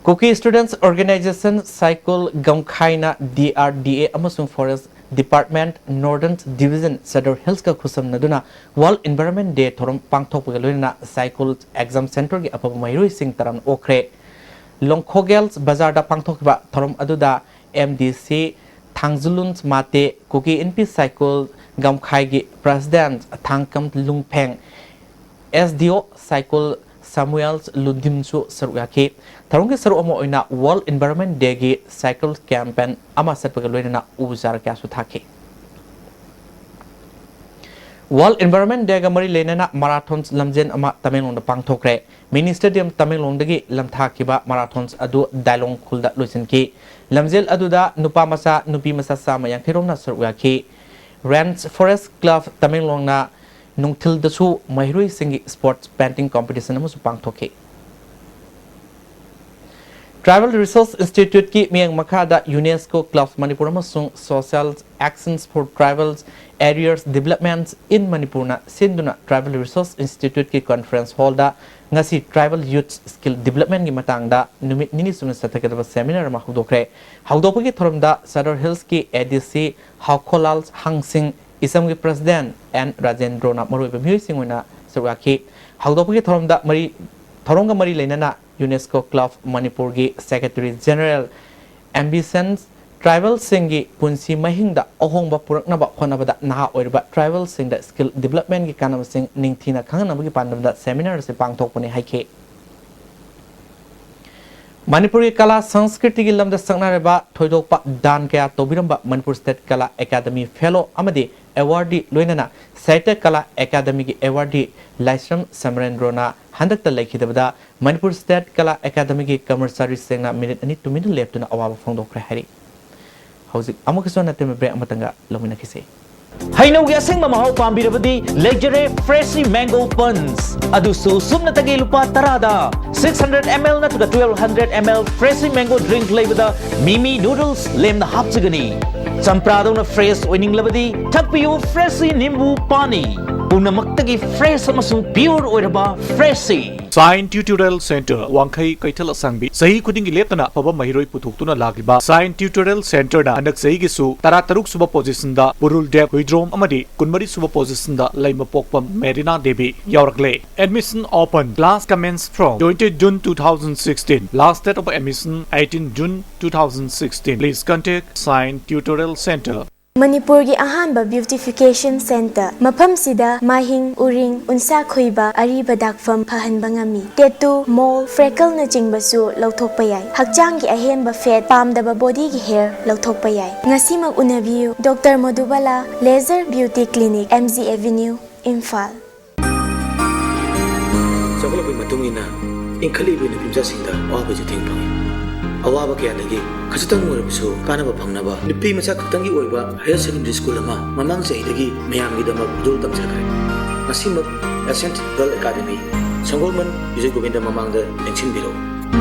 ꯀꯨꯀꯤ ꯁ꯭ꯇꯨꯗꯦꯟꯠꯁ ꯑꯣꯔꯒꯅꯥꯏꯖꯦꯁꯟ ꯁꯥꯏꯀꯨꯜ ꯒꯝꯈꯥꯏꯅ ꯗꯤ ꯑꯥꯔ ꯗꯤ ꯑꯦ ꯑꯃꯁꯨꯡ forest Department, Northern Division, Sadar Hillsꯀ ꯈꯨꯠꯁꯝꯅꯗꯨꯅ World Environment Day ꯊꯧꯔꯝ ꯄꯥꯡꯊꯣꯛꯄꯒ ꯂꯣꯏꯅꯅ ꯁꯥꯏꯀꯨꯜ ꯑꯦꯛꯖꯥꯝ ꯁꯦꯟꯇꯔꯒꯤ ꯑꯐꯕ ꯃꯍꯩꯔꯣꯏꯁꯤꯡ ꯇꯔꯥꯝꯅ ꯑꯣꯛꯈ꯭ꯔꯦ꯫ ꯂꯣꯡꯈꯣꯒꯦꯜ ꯕꯖꯥꯔꯗ ꯄꯥꯡꯊꯣꯛꯈꯤꯕ ꯊꯧꯔꯝ ꯑꯗꯨꯗ M D C ꯊꯥꯡꯖꯂꯨꯟ ꯃꯥꯇꯦ, ꯀꯨꯀꯤ ꯏꯟꯄꯤ ꯁꯥꯏꯀꯨꯜ ꯒꯝꯈꯥꯏꯒꯤ President ꯊꯥꯡꯀꯝ ꯂꯨꯡꯐꯦꯡ, S D O ꯁꯥꯏꯀꯨꯜ ꯁꯥꯃꯨꯑꯦꯜ ꯂꯨꯗꯤꯝꯁꯨ ꯁꯔꯨꯛ ꯌꯥꯈꯤ꯫ ꯊꯧꯔꯝꯒꯤ ꯁꯔꯨꯛ ꯑꯃ ꯑꯣꯏꯅ World Environment Dayꯒꯤ ꯁꯥꯏꯀꯜ ꯀꯦꯝꯄꯦꯟ ꯑꯃ ꯆꯠꯄꯒ ꯂꯣꯏꯅꯅ ꯎ ꯆꯥꯔ ꯀꯌꯥꯁꯨ ꯊꯥꯈꯤ꯫ World Environment Dayꯒ ꯃꯔꯤ ꯂꯩꯅꯅ marathon ꯂꯝꯖꯦꯜ ꯑꯃ ꯇꯃꯦꯡꯂꯣꯡꯗ ꯄꯥꯡꯊꯣꯛꯈ꯭ꯔꯦ꯫ Mini Stadium ꯇꯃꯦꯡꯂꯣꯡꯗꯒꯤ ꯂꯝꯊꯥꯈꯤꯕ marathon ꯑꯗꯨ ꯗꯥꯏꯂꯣꯡ ꯈꯨꯜꯗ ꯂꯣꯏꯁꯤꯟꯈꯤ꯫ ꯂꯝꯖꯦꯜ ꯑꯗꯨꯗ ꯅꯨꯄꯥ ꯃꯆꯥ, ꯅꯨꯄꯤ ꯃꯆꯥ ꯆꯥꯝꯃ ꯌꯥꯡꯈꯩ ꯔꯣꯝꯅ ꯁꯔꯨꯛ ꯌꯥꯈꯤ꯫ Range Forest Club ꯇꯃꯦꯡꯂꯣꯡꯅ ꯅꯨꯡꯊꯤꯜꯗꯁꯨ ꯃꯍꯩꯔꯣꯏꯁꯤꯡꯒꯤ sports painting competition ꯑꯃꯁꯨ ꯄꯥꯡꯊꯣꯛꯈꯤ꯫ Tribal Research Instituteꯀꯤ ꯃꯤꯠꯌꯦꯡ ꯃꯈꯥꯗ UNESCO Clubs ꯃꯅꯤꯄꯨꯔ ꯑꯃꯁꯨꯡ Social Actions for Tribal Areas Development in Manipurꯅ ꯁꯤꯟꯗꯨꯅ Tribal Research Instituteꯀꯤ conference hallꯗ ꯉꯁꯤ Tribal Youth Skill Developmentꯀꯤ ꯃꯇꯥꯡꯗ ꯅꯨꯃꯤꯠ ꯅꯤꯅꯤ ꯆꯨꯞꯅ ꯆꯠꯊꯒꯗꯕ seminar ꯑꯃ ꯍꯧꯗꯣꯛꯈ꯭ꯔꯦ꯫ ꯍꯧꯗꯣꯛꯄꯒꯤ ꯊꯧꯔꯝꯗ Sadar Hillsꯀꯤ ADC ꯍꯥꯎꯈꯣꯂꯥꯜ ꯍꯪꯁꯤꯡ, ꯏꯁꯝꯒꯤ President N ꯔꯥꯖꯦꯟꯗ꯭ꯔꯣꯅ ꯃꯔꯨꯑꯣꯏꯕ ꯃꯤꯑꯣꯏꯁꯤꯡ ꯑꯣꯏꯅ ꯁꯔꯨꯛ ꯌꯥꯈꯤ꯫ ꯍꯧꯗꯣꯛꯄꯒꯤ ꯊꯧꯔꯝꯗ ꯃꯔꯤ, ꯊꯧꯔꯝꯒ ꯃꯔꯤ ꯂꯩꯅꯅ UNESCO Club ꯃꯅꯤꯄꯨꯔꯒꯤ Secretary General Ambitions Tribalꯁꯤꯡꯒꯤ ꯄꯨꯟꯁꯤ ꯃꯍꯤꯡꯗ ꯑꯍꯣꯡꯕ ꯄꯨꯔꯛꯅꯕ ꯍꯣꯠꯅꯕꯗ ꯅꯍꯥ ꯑꯣꯏꯔꯤꯕ tribalꯁꯤꯡꯗ skill developmentꯀꯤ ꯀꯥꯟꯅꯕꯁꯤꯡ ꯅꯤꯡꯊꯤꯅ ꯈꯪꯍꯟꯅꯕꯒꯤ ꯄꯥꯟꯗꯝꯗ seminar ꯑꯁꯤ ꯄꯥꯡꯊꯣꯛꯄꯅꯤ ꯍꯥꯏꯈꯤ꯫ ꯃꯅꯤꯄꯨꯔꯒꯤ ꯀꯂꯥ ꯁꯪꯁꯀ꯭ꯔꯤꯇꯤꯒꯤ ꯂꯝꯗ ꯁꯛꯅꯔꯕ ꯊꯣꯏꯗꯣꯛꯄ ꯗꯥꯟ ꯀꯌꯥ ꯇꯧꯕꯤꯔꯝꯕ ꯃꯅꯤꯄꯨꯔ State ꯀꯂꯥ ꯑꯦꯀꯥꯗꯃꯤ Fellow ꯑꯃꯗꯤ Awardee ꯂꯣꯏꯅꯅ ꯁꯥꯍꯤꯇ꯭ꯌ ꯀꯂꯥ ꯑꯦꯀꯥꯗꯃꯤꯒꯤ Awardee ꯂꯥꯏꯁ꯭ꯔꯝ ꯁꯃꯔꯦꯟꯗ꯭ꯔꯣꯅ ꯍꯟꯗꯛꯇ ꯂꯩꯈꯤꯗꯕꯗ ꯃꯅꯤꯄꯨꯔ State ꯀꯂꯥ ꯑꯦꯀꯥꯗꯃꯤꯒꯤ ꯀꯔꯃꯆꯥꯔꯤꯁꯤꯡꯅ ꯃꯤꯅꯤꯠ ꯑꯅꯤ ꯇꯨꯃꯤꯟꯅ ꯂꯦꯞꯇꯨꯅ ꯑꯋꯥꯕ ꯐꯣꯡꯗꯣꯛꯈ꯭ꯔꯦ ꯍꯥꯏꯔꯤ꯫ ꯍꯧꯖꯤꯛ ꯑꯃꯨꯛꯀꯁꯨ ꯅꯠꯇꯦ, break ꯑꯃꯇꯪꯒ ꯂꯧꯃꯤꯟꯅꯈꯤꯁꯤ꯫ ꯍꯩꯅꯧꯒꯤ ꯑꯁꯦꯡꯕ ꯃꯍꯥꯎ ꯄꯥꯝꯕꯤꯔꯕꯗꯤ ꯂꯩꯖꯔꯦ Freshie Mango Punch꯫ ꯑꯗꯨꯁꯨ ꯁꯨꯞꯅꯇꯒꯤ ꯂꯨꯄꯥ ꯇꯔꯥꯗ꯫ Six hundred M L ꯅꯠꯇ꯭ꯔꯒ twelve hundred M L Freshie Mango Drink ꯂꯩꯕꯗ ꯃꯤꯃꯤ noodles ꯂꯦꯝꯅ ꯍꯥꯞꯆꯒꯅꯤ꯫ ꯆꯝꯄ꯭ꯔꯥꯗꯧꯅ fresh ꯑꯣꯏꯅꯤꯡꯂꯕꯗꯤ ꯊꯛꯄꯤꯌꯨ Freshie ꯅꯤꯝꯕꯨ ꯄꯥꯅꯤ꯫ ꯄꯨꯝꯅꯃꯛꯇꯒꯤ fresh ꯑꯃꯁꯨꯡ pure ꯑꯣꯏꯔꯕ Freshie꯫ Sign Tutorial Center, ꯋꯥꯡꯈꯩ ꯀꯩꯊꯦꯜ ꯑꯁꯥꯡꯕꯤ꯫ ꯆꯍꯤ ꯈꯨꯗꯤꯡꯒꯤ ꯂꯦꯞꯇꯅ ꯑꯐꯕ ꯃꯍꯩꯔꯣꯏ ꯄꯨꯊꯣꯛꯇꯨꯅ ꯂꯥꯛꯂꯤꯕ Sign Tutorial Centerꯅ ꯍꯟꯗꯛ ꯆꯍꯤꯒꯤꯁꯨ ꯇꯔꯥꯇꯔꯨꯛ ꯁꯨꯕ positionꯗ ꯄꯨꯔꯨꯜ ꯗꯦꯕ ꯍꯨꯏꯗ꯭ꯔꯣꯝ ꯑꯃꯗꯤ ꯀꯨꯟꯃꯔꯤ ꯁꯨꯕ positionꯗ ꯂꯩꯃꯄꯣꯛꯄꯝ ꯃꯦꯔꯤꯅꯥ ꯗꯦꯕꯤ ꯌꯥꯎꯔꯛꯂꯦ꯫ Admission open. Class commence from twenty June two thousand sixteen. Last date of admission eighteen June two thousand sixteen. Please contact Sign Tutorial Center. ꯃꯅꯤꯄꯨꯔꯒꯤ ꯑꯍꯥꯟꯕ beautification center꯫ ꯃꯐꯝꯁꯤꯗ ꯃꯥꯏꯍꯤꯡ, ꯎꯔꯤꯡ, ꯎꯟꯁꯥ ꯈꯨꯏꯕ, ꯑꯔꯤꯕ ꯗꯥꯛꯐꯝ ꯐꯍꯟꯕ ꯉꯝꯃꯤ꯫ Tattoo, mole, freckleꯅꯆꯤꯡꯕꯁꯨ ꯂꯧꯊꯣꯛꯄ ꯌꯥꯏ꯫ ꯍꯛꯆꯥꯡꯒꯤ ꯑꯍꯦꯟꯕ fat, ꯄꯥꯝꯗꯕ bodyꯒꯤ hair ꯂꯧꯊꯣꯛꯄ ꯌꯥꯏ꯫ ꯉꯁꯤꯃꯛ ꯎꯅꯕꯤꯌꯨ꯫ Doctor ꯃꯣꯗꯨꯕꯥꯂꯥ Laser Beauty Clinic, M G Avenue, Imphal. ꯆꯥꯎꯈꯠꯂꯛꯄꯒꯤ ꯃꯇꯨꯡ ꯏꯟꯅ ꯏꯟꯈꯠꯂꯛꯂꯤꯕ ꯅꯨꯄꯤ ꯃꯆꯥꯁꯤꯡꯗ ꯑꯋꯥꯕ ꯆꯩꯊꯦꯡ ꯐꯪꯏ꯫ ꯑꯋꯥꯕ ꯀꯌꯥꯗꯒꯤ ꯈꯖꯤꯛꯇꯪ ꯑꯣꯏꯔꯕꯁꯨ ꯀꯥꯟꯅꯕ ꯐꯪꯅꯕ ꯅꯨꯄꯤ ꯃꯆꯥ ꯈꯛꯇꯪꯒꯤ ꯑꯣꯏꯕ higher secondary school ꯑꯃ ꯃꯃꯥꯡ ꯆꯍꯤꯗꯒꯤ ꯃꯌꯥꯝꯒꯤꯗꯃꯛ ꯈꯨꯗꯣꯜ ꯇꯝꯖꯈ꯭ꯔꯦ꯫ ꯉꯁꯤꯃꯛ Ascent Girl Academy, ꯁꯪꯒꯣꯜꯕꯟ Bijoy Govinda ꯃꯃꯥꯡꯗ ꯂꯦꯡꯁꯤꯟꯕꯤꯔꯛꯎ꯫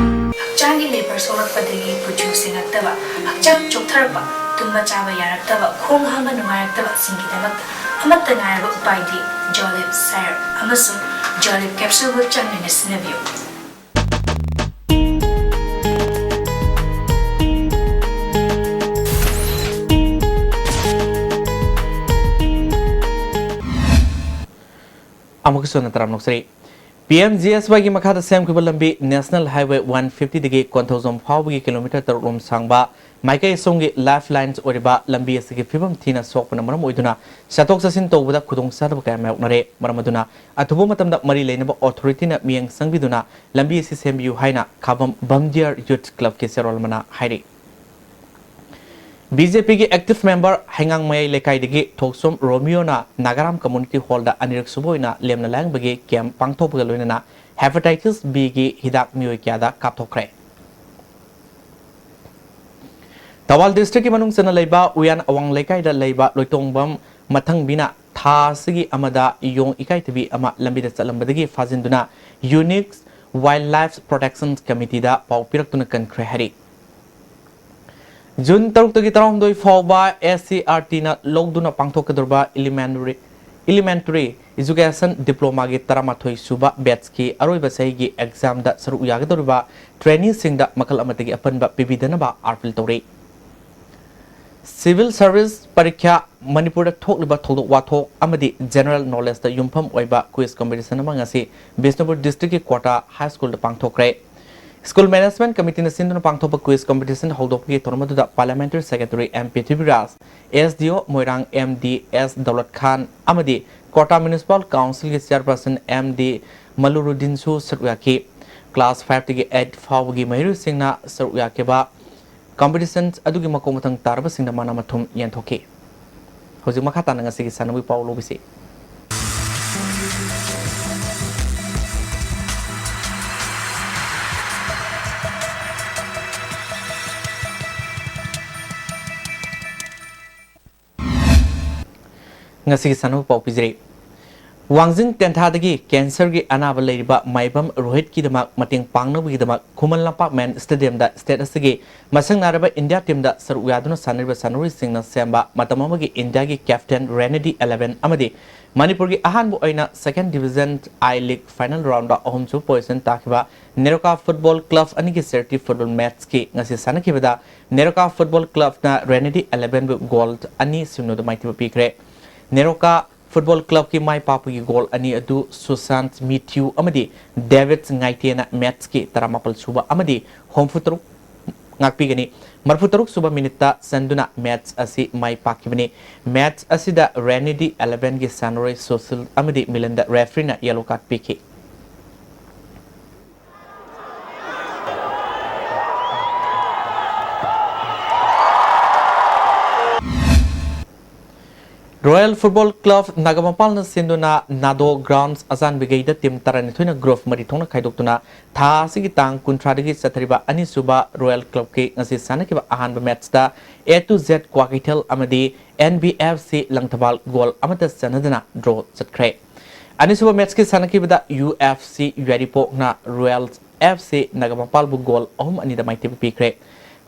ꯍꯛꯆꯥꯡꯒꯤ ꯂꯦꯕꯔ ꯁꯣꯛꯂꯛꯄꯗꯒꯤ ꯀꯨꯆꯨ ꯁꯦꯡꯉꯛꯇꯕ, ꯍꯛꯆꯥꯡ ꯆꯣꯛꯊꯔꯛꯄ, ꯇꯨꯝꯕ ꯆꯥꯕ ꯌꯥꯔꯛꯇꯕ, ꯈꯣꯡ ꯍꯥꯝꯕ ꯅꯨꯡꯉꯥꯏꯔꯛꯇꯕꯁꯤꯡꯒꯤꯗꯃꯛꯇ ꯑꯃꯠꯇ ꯉꯥꯏꯔꯕ ꯎꯄꯥꯏꯗꯤ Jolib Syrup ꯑꯃꯁꯨꯡ Jolib Capsule ꯕꯨ ꯆꯥꯡ ꯅꯥꯏꯅ ꯁꯤꯖꯤꯟꯅꯕꯤꯌꯨ꯫ ꯑꯃꯨꯛꯀꯁꯨ ꯍꯟꯅ ꯇꯔꯥꯝꯅ ꯑꯣꯛꯆꯔꯤ꯫ ꯄꯤ ꯑꯦꯝ ꯖꯤ ꯑꯦꯁ ꯋꯥꯏꯒꯤ ꯃꯈꯥꯗ ꯁꯦꯝꯈꯤꯕ ꯂꯝꯕꯤ National Highway one fifty ꯗꯒꯤ ꯀꯣꯟꯊꯧꯖꯝ ꯐꯥꯎꯕꯒꯤ ꯀꯤꯂꯣꯃꯤꯇꯔ ꯇꯔꯨꯛ ꯔꯣꯝ ꯁꯥꯡꯕ ꯃꯥꯏꯀꯩ ꯑꯁꯣꯝꯒꯤ lifelines ꯑꯣꯏꯔꯤꯕ ꯂꯝꯕꯤ ꯑꯁꯤꯒꯤ ꯐꯤꯕꯝ ꯊꯤꯅ ꯁꯣꯛꯄꯅ ꯃꯔꯝ ꯑꯣꯏꯗꯨꯅ ꯆꯠꯊꯣꯛ ꯆꯠꯁꯤꯟ ꯇꯧꯕꯗ ꯈꯨꯗꯣꯡꯆꯥꯗꯕ ꯀꯌꯥ ꯃꯥꯌꯣꯛꯅꯔꯦ꯫ ꯃꯔꯝ ꯑꯗꯨꯅ ꯑꯊꯨꯕ ꯃꯇꯝꯗ ꯃꯔꯤ ꯂꯩꯅꯕ authority ꯅ ꯃꯤꯠꯌꯦꯡ ꯆꯪꯕꯤꯗꯨꯅ ꯂꯝꯕꯤ ꯑꯁꯤ ꯁꯦꯝꯕꯤꯌꯨ ꯍꯥꯏꯅ ꯈꯥꯕꯝ ꯕꯝꯗꯤꯌꯥꯔ Youth Club ꯀꯤ ꯆꯦꯔꯣꯜ ꯑꯃꯅ ꯍꯥꯏꯔꯤ꯫ ꯕꯤ ꯖꯦ ꯄꯤ ꯒꯤ active member ꯍꯩꯉꯥꯡ ꯃꯌꯥꯏ ꯂꯩꯀꯥꯏꯗꯒꯤ ꯊꯣꯛꯆꯣꯝ ꯔꯣꯃꯤꯌꯣꯅ ꯅꯥꯒꯥꯔꯥꯝ Community Hall ꯗ ꯑꯅꯤꯔꯛ ꯁꯨꯕ ꯑꯣꯏꯅ ꯂꯦꯝꯅ ꯂꯥꯌꯦꯡꯕꯒꯤ camp ꯄꯥꯡꯊꯣꯛꯄꯒ ꯂꯣꯏꯅꯅ Hepatitis B ꯒꯤ ꯍꯤꯗꯥꯛ ꯃꯤꯑꯣꯏ ꯀꯌꯥꯗ ꯀꯥꯞꯊꯣꯛꯈ꯭ꯔꯦ꯫ ꯊꯧꯕꯥꯜ district ꯀꯤ ꯃꯅꯨꯡ ꯆꯟꯅ ꯂꯩꯕ ꯎꯌꯥꯟ ꯑꯋꯥꯡ ꯂꯩꯀꯥꯏꯗ ꯂꯩꯕ ꯂꯣꯏꯇꯣꯡꯕꯝ ꯃꯊꯪꯕꯤꯅ ꯊꯥ ꯑꯁꯤꯒꯤ ꯑꯃꯗ ꯌꯣꯡ ꯏꯀꯥꯏꯊꯕꯤ ꯑꯃ ꯂꯝꯕꯤꯗ ꯆꯠꯂꯝꯕꯗꯒꯤ ꯐꯥꯖꯤꯟꯗꯨꯅ Unique Wildlife Protection Committee ꯗ ꯄꯥꯎ ꯄꯤꯔꯛꯇꯨꯅ ꯀꯟꯈ꯭ꯔꯦ ꯍꯥꯏꯔꯤ꯫ ꯖꯨꯟ ꯇꯔꯨꯛꯇꯒꯤ ꯇꯔꯥꯍꯨꯝꯗꯣꯏ ꯐꯥꯎꯕ S C E R T ꯅ ꯂꯧꯗꯨꯅ ꯄꯥꯡꯊꯣꯛꯀꯗꯧꯔꯤꯕ Elementary Elementary Education Diploma ꯒꯤ ꯇꯔꯥꯃꯥꯊꯣꯏ ꯁꯨꯕ batch ꯀꯤ ꯑꯔꯣꯏꯕ ꯆꯍꯤꯒꯤ exam ꯗ ꯁꯔꯨꯛ ꯌꯥꯒꯗꯧꯔꯤꯕ trainee ꯁꯤꯡꯗ ꯃꯈꯜ ꯑꯃꯠꯇꯒꯤ ꯑꯄꯟꯕ ꯄꯤꯕꯤꯗꯅꯕ appeal ꯇꯧꯔꯤ꯫ Civil Service ꯄꯔꯤꯈ꯭ꯌꯥ ꯃꯅꯤꯄꯨꯔꯗ ꯊꯣꯛꯂꯤꯕ ꯊꯧꯗꯣꯛ ꯋꯥꯊꯣꯛ ꯑꯃꯗꯤ general knowledge ꯇ ꯌꯨꯝꯐꯝ ꯑꯣꯏꯕ quiz competition ꯑꯃ ꯉꯁꯤ ꯕꯤꯁꯅꯨꯄꯨꯔ district ꯀꯤ ꯀ꯭ꯋꯥꯇꯥ High School ꯗ ꯄꯥꯡꯊꯣꯛꯈ꯭ꯔꯦ꯫ School Management Committee ꯅ ꯁꯤꯟꯗꯨꯅ ꯄꯥꯡꯊꯣꯛꯄ quiz competition ꯍꯧꯗꯣꯛꯄꯒꯤ ꯊꯧꯔꯝ ꯑꯗꯨꯗ Parliamentary Secretary M Prithviraj, S D O ꯃꯣꯏꯔꯥꯡ M D S ꯗꯧꯂꯠ ꯈꯥꯟ ꯑꯃꯗꯤ ꯀ꯭ꯋꯥꯇꯥ Municipal Council ꯒꯤ Chairperson M D ꯃꯂꯨꯔꯨꯗꯤꯟꯁꯨ ꯁꯔꯨꯛ ꯌꯥꯈꯤ꯫ Class five ꯇꯒꯤ eight ꯐꯥꯎꯕꯒꯤ ꯃꯍꯩꯔꯣꯏꯁꯤꯡꯅ ꯁꯔꯨꯛ ꯌꯥꯈꯤꯕ competition ꯑꯗꯨꯒꯤ ꯃꯀꯣꯛ ꯃꯊꯪ ꯇꯥꯔꯕꯁꯤꯡꯗ ꯃꯅꯥ ꯃꯊꯨꯝ ꯌꯦꯟꯊꯣꯛꯈꯤ꯫ ꯍꯧꯖꯤꯛ ꯃꯈꯥ ꯇꯥꯅ ꯉꯁꯤꯒꯤ ꯁꯥꯟꯅꯕꯒꯤ ꯄꯥꯎ ꯂꯧꯕꯤꯁꯤ꯫ ꯉꯁꯤꯒꯤ ꯁꯥꯟꯅꯕ ꯄꯥꯎ ꯄꯤꯖꯔꯤ꯫ ꯋꯥꯡꯖꯤꯡ ꯇꯦꯟꯊꯥꯗꯒꯤ cancer ꯒꯤ ꯑꯅꯥꯕ ꯂꯩꯔꯤꯕ ꯃꯥꯏꯕꯝ ꯔꯣꯍꯤꯠꯀꯤꯗꯃꯛ ꯃꯇꯦꯡ ꯄꯥꯡꯅꯕꯒꯤꯗꯃꯛ ꯈꯨꯃꯟ ꯂꯝꯄꯥꯛ ꯃꯦꯟ stadium ꯗ state ꯑꯁꯤꯒꯤ ꯃꯁꯛ ꯅꯥꯏꯔꯕ India team ꯗ ꯁꯔꯨꯛ ꯌꯥꯗꯨꯅ ꯁꯥꯟꯅꯔꯤꯕ ꯁꯥꯟꯅꯔꯣꯏꯁꯤꯡꯅ ꯁꯦꯝꯕ ꯃꯇꯝ ꯑꯃꯒꯤ India ꯒꯤ captain Renedy Eleven ꯑꯃꯗꯤ ꯃꯅꯤꯄꯨꯔꯒꯤ ꯑꯍꯥꯟꯕ ꯑꯣꯏꯅ Second Division I League final round ꯗ ꯑꯍꯨꯝꯁꯨꯕ position ꯇꯥꯈꯤꯕ ꯅꯦꯔꯣꯀꯥ Football Club ꯑꯅꯤꯒꯤ charity football match ꯀꯤ ꯉꯁꯤ ꯁꯥꯟꯅꯈꯤꯕꯗ ꯅꯦꯔꯣꯀꯥ Football Club ꯅ Renedy Eleven ꯕꯨ goal ꯑꯅꯤ ꯁꯤꯅꯣꯗ ꯃꯥꯏꯊꯤꯕ ꯄꯤꯈ꯭ꯔꯦ꯫ ꯅꯦꯔꯣꯀꯥ Football Club ꯀꯤ ꯃꯥꯏ ꯄꯥꯛꯄꯒꯤ goal ꯑꯅꯤ ꯑꯗꯨ ꯁꯨꯁꯥꯟꯠ ꯃꯤꯊ꯭ꯌꯨ ꯑꯃꯗꯤ ꯗꯦꯕꯤꯠ ꯉꯥꯏꯇꯦꯅ match ꯀꯤ ꯇꯔꯥꯃꯥꯄꯜ ꯁꯨꯕ ꯑꯃꯗꯤ ꯍꯨꯝꯐꯨ ꯇꯔꯨꯛ ꯉꯥꯛꯄꯤꯒꯅꯤ꯫ ꯃꯔꯤꯐꯨ ꯇꯔꯨꯛ ꯁꯨꯕ minute ꯇ ꯆꯟꯗꯨꯅ match ꯑꯁꯤ ꯃꯥꯏ ꯄꯥꯛꯈꯤꯕꯅꯤ꯫ Match ꯑꯁꯤꯗ Renedy Eleven ꯒꯤ ꯁꯥꯟꯅꯔꯣꯏ ꯁꯨꯁꯤꯜ ꯑꯃꯗꯤ ꯃꯤꯂꯟꯗ referee ꯅ yellow card ꯄꯤꯈꯤ꯫ Royal Football Club ꯅꯥꯒꯥꯃꯄꯥꯜꯅ ꯁꯤꯟꯗꯨꯅ ꯅꯥꯗꯣ Grounds ꯑꯆꯥꯟꯕꯤꯒꯩꯗ team ꯇꯔꯥꯅꯤꯊꯣꯏꯅ group ꯃꯔꯤ ꯊꯣꯛꯅ ꯈꯥꯏꯗꯣꯛꯇꯨꯅ ꯊꯥ ꯑꯁꯤꯒꯤ ꯇꯥꯡ ꯀꯨꯟꯊ꯭ꯔꯥꯗꯒꯤ ꯆꯠꯊꯔꯤꯕ ꯑꯅꯤꯁꯨꯕ Royal Club ꯀꯤ ꯉꯁꯤ ꯁꯥꯟꯅꯈꯤꯕ ꯑꯍꯥꯟꯕ match ꯇ A to Z ꯀ꯭ꯋꯥꯀꯩꯊꯦꯜ ꯑꯃꯗꯤ N B F C Langthabal goal ꯑꯃꯠꯇ ꯆꯟꯅꯗꯅ draw ꯆꯠꯈ꯭ꯔꯦ꯫ ꯑꯅꯤꯁꯨꯕ match ꯀꯤ ꯁꯥꯟꯅꯈꯤꯕꯗ U F C ꯌꯥꯏꯔꯤꯄꯣꯛꯅ Royal F C ꯅꯥꯒꯥꯃꯄꯥꯜꯕꯨ goal ꯑꯍꯨꯝ ꯑꯅꯤꯗ ꯃꯥꯏꯊꯤꯕ ꯄꯤꯈ꯭ꯔꯦ꯫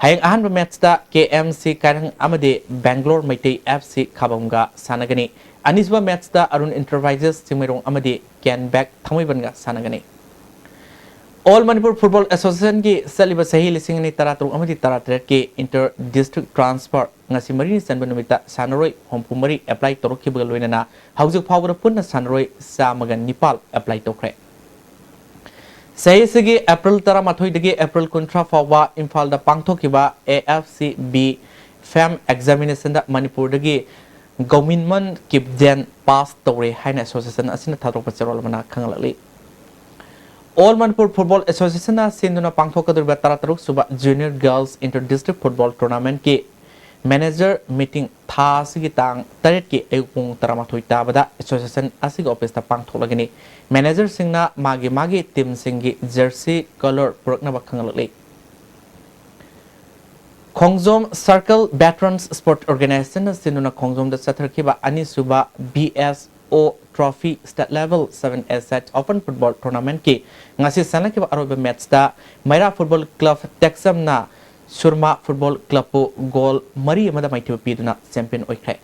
ꯍꯌꯦꯡ ꯑꯍꯥꯟꯕ ꯃꯦꯠꯁꯇ ꯀꯦ ꯑꯦꯝ ꯁꯤ ꯀꯥꯏꯔꯪ ꯑꯃꯗꯤ ꯕꯦꯡꯒ꯭ꯂꯣꯔ ꯃꯩꯇꯩ ꯑꯦꯐ ꯁꯤ ꯈꯥꯕꯝꯒ ꯁꯥꯟꯅꯒꯅꯤ꯫ ꯑꯅꯤꯁꯨꯕ ꯃꯦꯠꯁꯇ ꯑꯔꯨꯟ ꯏꯟꯇꯔꯄ꯭ꯔꯥꯏꯖꯦꯁ ꯆꯤꯡꯃꯩꯔꯣꯡ ꯑꯃꯗꯤ ꯀꯦꯟ ꯕꯦꯛ ꯊꯥꯡꯃꯩꯕꯟꯒ ꯁꯥꯟꯅꯒꯅꯤ꯫ ꯑꯣꯜ ꯃꯅꯤꯄꯨꯔ ꯐꯨꯠꯕꯣꯜ ꯑꯦꯁꯣꯁꯤꯌꯦꯁꯟꯒꯤ ꯆꯠꯂꯤꯕ ꯆꯍꯤ ꯂꯤꯁꯤꯡ ꯑꯅꯤ ꯇꯔꯥꯇꯔꯨꯛ ꯑꯃꯗꯤ ꯇꯔꯥꯇꯔꯦꯠꯀꯤ ꯏꯟꯇꯔ ꯗꯤꯁꯇ꯭ꯔꯤꯛ ꯇ꯭ꯔꯥꯟꯁꯐꯔ ꯉꯁꯤ ꯃꯔꯤꯅꯤ ꯆꯟꯕ ꯅꯨꯃꯤꯠꯇ ꯁꯥꯟꯅꯔꯣꯏ ꯍꯨꯝꯐꯨ ꯃꯔꯤ ꯑꯦꯄ꯭ꯂꯥꯏ ꯇꯧꯔꯛꯈꯤꯕꯒ ꯂꯣꯏꯅꯅ ꯍꯧꯖꯤꯛ ꯐꯥꯎꯕꯗ ꯄꯨꯟꯅ ꯁꯥꯟꯅꯔꯣꯏ ꯆꯥꯝꯃꯒ ꯅꯤꯄꯥꯜ ꯑꯦꯄ꯭ꯂꯥꯏ ꯇꯧꯈ꯭ꯔꯦ꯫ ꯆꯍꯤ ꯑꯁꯤꯒꯤ ꯑꯦꯄ꯭ꯔꯤꯜ ꯇꯔꯥꯃꯥꯊꯣꯏꯗꯒꯤ ꯑꯦꯄ꯭ꯔꯤꯜ ꯀꯨꯟꯊ꯭ꯔꯥ ꯐꯥꯎꯕ ꯏꯝꯐꯥꯜꯗ ꯄꯥꯡꯊꯣꯛꯈꯤꯕ ꯑꯦ ꯑꯦꯐ ꯁꯤ ꯕꯤ ꯐꯦꯝ ꯑꯦꯛꯖꯥꯃꯤꯅꯦꯁꯟꯗ ꯃꯅꯤꯄꯨꯔꯗꯒꯤ ꯒꯧꯃꯤꯟꯃꯟ ꯀꯤꯞꯗꯦꯟ ꯄꯥꯁ ꯇꯧꯔꯦ ꯍꯥꯏꯅ ꯑꯦꯁꯣꯁꯤꯌꯦꯁꯟ ꯑꯁꯤꯅ ꯊꯥꯗꯣꯛꯄ ꯆꯦꯔꯣꯜ ꯑꯃꯅ ꯈꯪꯍꯜꯂꯛꯂꯤ꯫ ꯑꯣꯜ ꯃꯅꯤꯄꯨꯔ ꯐꯨꯠꯕꯣꯜ ꯑꯦꯁꯣꯁꯤꯌꯦꯁꯟꯅ ꯁꯤꯟꯗꯨꯅ ꯄꯥꯡꯊꯣꯛꯀꯗꯧꯔꯤꯕ ꯇꯔꯥꯇꯔꯨꯛ ꯁꯨꯕ junior girls inter district football ꯇꯣꯔꯅꯥꯃꯦꯟꯠꯀꯤ ꯃꯦꯅꯦꯖꯔ ꯃꯤꯇꯤꯡ ꯊꯥ ꯑꯁꯤꯒꯤ ꯇꯥꯡ ꯇꯔꯦꯠꯀꯤ ꯑꯌꯨꯛ ꯄꯨꯡ ꯇꯔꯥꯃꯥꯊꯣꯏ ꯇꯥꯕꯗ ꯑꯦꯁꯣꯁꯤꯌꯦꯁꯟ ꯑꯁꯤꯒꯤ ꯑꯣꯐꯤꯁꯇ ꯄꯥꯡꯊꯣꯛꯂꯒꯅꯤ꯫ ꯃꯦꯅꯦꯖꯔꯁꯤꯡꯅ ꯃꯥꯒꯤ ꯃꯥꯒꯤ ꯇꯤꯝꯁꯤꯡꯒꯤ ꯖꯔꯁꯤ ꯀꯂꯔ ꯄꯨꯔꯛꯅꯕ ꯈꯪꯍꯜꯂꯛꯂꯤ꯫ ꯈꯣꯡꯖꯣꯝ ꯁꯔꯀꯜ ꯚꯦꯇꯔꯟꯁ ꯁ꯭ꯄꯣꯔꯠ ꯑꯣꯔꯒꯅꯥꯏꯖꯦꯁꯟꯅ ꯁꯤꯟꯗꯨꯅ ꯈꯣꯡꯖꯣꯝꯗ ꯆꯠꯊꯔꯛꯈꯤꯕ ꯑꯅꯤꯁꯨꯕ ꯕꯤ ꯑꯦꯁ ꯑꯣ ꯇ꯭ꯔꯣꯐꯤ ꯁ꯭ꯇꯦꯠ ꯂꯦꯚꯦꯜ ꯁꯚꯦꯟ ꯑꯦ ꯁꯦꯠ ꯑꯣꯄꯟ ꯐꯨꯠꯕꯣꯜ ꯇꯣꯔꯅꯥꯃꯦꯟꯠꯀꯤ ꯉꯁꯤ ꯁꯥꯟꯅꯈꯤꯕ ꯑꯔꯣꯏꯕ ꯃꯦꯠꯁꯇ ꯃꯩꯔꯥ ꯐꯨꯠꯕꯣꯜ ꯀ꯭ꯂꯕ ꯇꯦꯛꯆꯝꯅ ꯁꯨꯔꯃꯥ ꯐꯨꯠꯕꯣꯜ ꯀ꯭ꯂꯕꯄꯨ ꯒꯣꯜ ꯃꯔꯤ ꯑꯃꯗ ꯃꯥꯏꯊꯤꯕ ꯄꯤꯗꯨꯅ ꯆꯦꯝꯄꯤꯌꯟ ꯑꯣꯏꯈ꯭ꯔꯦ꯫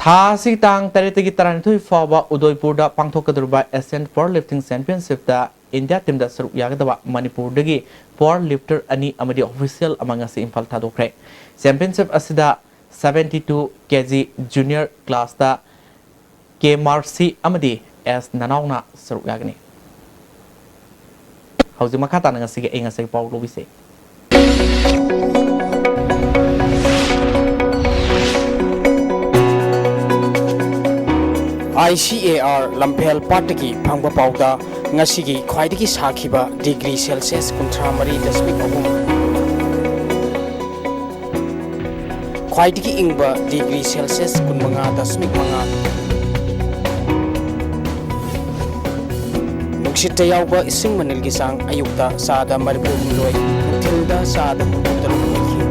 ꯊꯥ ꯑꯁꯤꯒꯤ ꯇꯥꯡ ꯇꯔꯦꯠꯇꯒꯤ ꯇꯔꯥꯅꯤꯊꯣꯏ ꯐꯥꯎꯕ ꯎꯗꯣꯏꯄꯨꯔꯗ ꯄꯥꯡꯊꯣꯛꯀꯗꯧꯔꯤꯕ ꯑꯦꯁꯤꯌꯥꯟ ꯄꯥꯋꯔ ꯂꯤꯐꯇꯤꯡ ꯆꯦꯝꯄꯤꯌꯟꯁꯤꯞꯇ ꯏꯟꯗꯤꯌꯥ ꯇꯤꯝꯗ ꯁꯔꯨꯛ ꯌꯥꯒꯗꯕ ꯃꯅꯤꯄꯨꯔꯗꯒꯤ ꯄꯥꯋꯔ ꯂꯤꯐꯇꯔ ꯑꯅꯤ ꯑꯃꯗꯤ ꯑꯣꯐꯤꯁꯤꯌꯦꯜ ꯑꯃ ꯉꯁꯤ ꯏꯝꯐꯥꯜ ꯊꯥꯗꯣꯛꯈ꯭ꯔꯦ꯫ ꯆꯦꯝꯄꯤꯌꯟꯁꯤꯞ ꯑꯁꯤꯗ seventy two K G junior ꯀ꯭ꯂꯥꯁꯇ ꯀꯦ ꯃꯥꯔꯁꯤ ꯑꯃꯗꯤ ꯑꯦꯁ ꯅꯅꯥꯎꯅ ꯁꯔꯨꯛ ꯌꯥꯒꯅꯤ꯫ ꯍꯧꯖꯤꯛ ꯃꯈꯥ ꯇꯥꯅ ꯉꯁꯤꯒꯤ ꯑꯏꯪ ꯑꯁꯥꯒꯤ ꯄꯥꯎ ꯂꯧꯕꯤꯁꯦ꯫ ꯑꯥꯏ ꯁꯤ ꯑꯦ ꯑꯥꯔ ꯂꯝꯐꯦꯜ ꯄꯥꯠꯇꯒꯤ ꯐꯪꯕ ꯄꯥꯎꯗ ꯉꯁꯤꯒꯤ ꯈ꯭ꯋꯥꯏꯗꯒꯤ ꯁꯥꯈꯤꯕ ꯗꯤꯒ꯭ꯔꯤ ꯁꯦꯜꯁꯤꯌꯁ ꯀꯨꯟꯊ꯭ꯔꯥ ꯃꯔꯤ ꯗꯁꯃꯤꯛ ꯑꯍꯨꯝ, ꯈ꯭ꯋꯥꯏꯗꯒꯤ ꯏꯪꯕ ꯗꯤꯒ꯭ꯔꯤ ꯁꯦꯜꯁꯤꯌꯁ ꯀꯨꯟꯃꯉꯥ ꯗꯁꯃꯤꯛ ꯃꯉꯥ꯫ ꯅꯨꯡꯁꯤꯠꯇ ꯌꯥꯎꯕ ꯏꯁꯤꯡ ꯃꯅꯤꯜꯒꯤ ꯆꯥꯡ ꯑꯌꯨꯛꯇ ꯆꯥꯗ ꯃꯔꯤꯐꯨ ꯍꯨꯝꯗꯣꯏ, ꯅꯨꯡꯊꯤꯜꯗ ꯆꯥꯗ ꯍꯨꯝꯐꯨ ꯇꯔꯨꯛ ꯑꯣꯏꯈꯤ꯫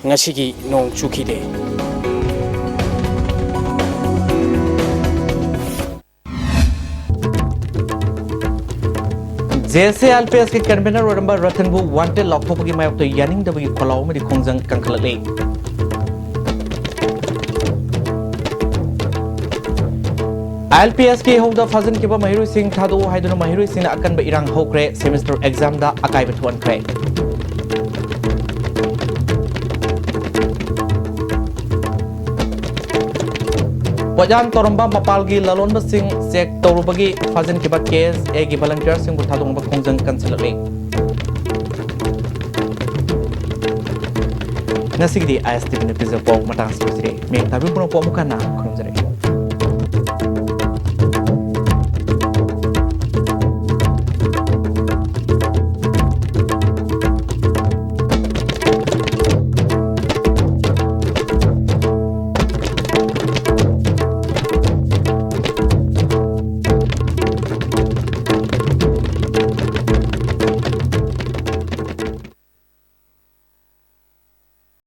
ꯉꯁꯤꯒꯤ ꯅꯣꯡ ꯆꯨꯈꯤꯗꯦ꯫ J S A I L P ꯑꯦꯁꯀꯤ ꯀꯟꯚꯦꯅꯔ ꯑꯣꯏꯔꯝꯕ ꯔꯇꯟꯕꯨ ꯋꯥꯟꯇꯦꯗ ꯂꯥꯎꯊꯣꯛꯄꯒꯤ ꯃꯥꯌꯣꯛꯇ ꯌꯥꯅꯤꯡꯗꯕꯒꯤ ꯈꯣꯜꯂꯥꯎ ꯑꯃꯗꯤ ꯈꯣꯡꯖꯪ ꯀꯟꯈꯠꯂꯛꯂꯤ꯫ ꯑꯥꯏ ꯑꯦꯜ ꯄꯤ ꯑꯦꯁꯀꯤ ꯍꯧꯗ ꯐꯥꯖꯤꯟꯈꯤꯕ ꯃꯍꯩꯔꯣꯏꯁꯤꯡ ꯊꯥꯗꯣꯛꯎ ꯍꯥꯏꯗꯨꯅ ꯃꯍꯩꯔꯣꯏꯁꯤꯡꯅ ꯑꯀꯟꯕ ꯏꯔꯥꯡ ꯍꯧꯈ꯭ꯔꯦ꯫ ꯁꯦꯃꯤꯁꯇꯔ ꯑꯦꯛꯖꯥꯝꯗ ꯑꯀꯥꯏꯕ ꯊꯣꯛꯍꯟꯈ꯭ꯔꯦ꯫ ꯄꯣꯠꯌꯥꯟ ꯇꯧꯔꯝꯕ ꯃꯄꯥꯜꯒꯤ ꯂꯂꯣꯟꯕꯁꯤꯡ ꯆꯦꯛ ꯇꯧꯔꯨꯕꯒꯤ ꯐꯥꯖꯤꯟꯈꯤꯕ ꯀꯦ ꯑꯦꯁ ꯑꯦꯒꯤ ꯚꯣꯂꯨꯟꯇꯤꯌꯔꯁꯤꯡꯕꯨ ꯊꯥꯗꯣꯛꯅꯕ ꯈꯣꯡꯖꯪ ꯀꯟꯁꯤꯜꯂꯛꯂꯤ꯫ ꯉꯁꯤꯒꯤꯗꯤ ꯑꯥꯏ ꯑꯦꯁ ꯇꯤ ꯚꯤꯅ ꯄꯤꯖꯕ ꯄꯥꯎ ꯃꯇꯥꯡ ꯑꯁꯤꯗ ꯂꯣꯏꯁꯤꯜꯂꯦ꯫ ꯃꯤꯌꯥꯝ ꯇꯥꯕꯤꯕ ꯄꯨꯝꯅꯃꯛꯄꯨ ꯑꯃꯨꯛ ꯍꯟꯅ ꯈꯨꯔꯨꯝꯖꯔꯤ꯫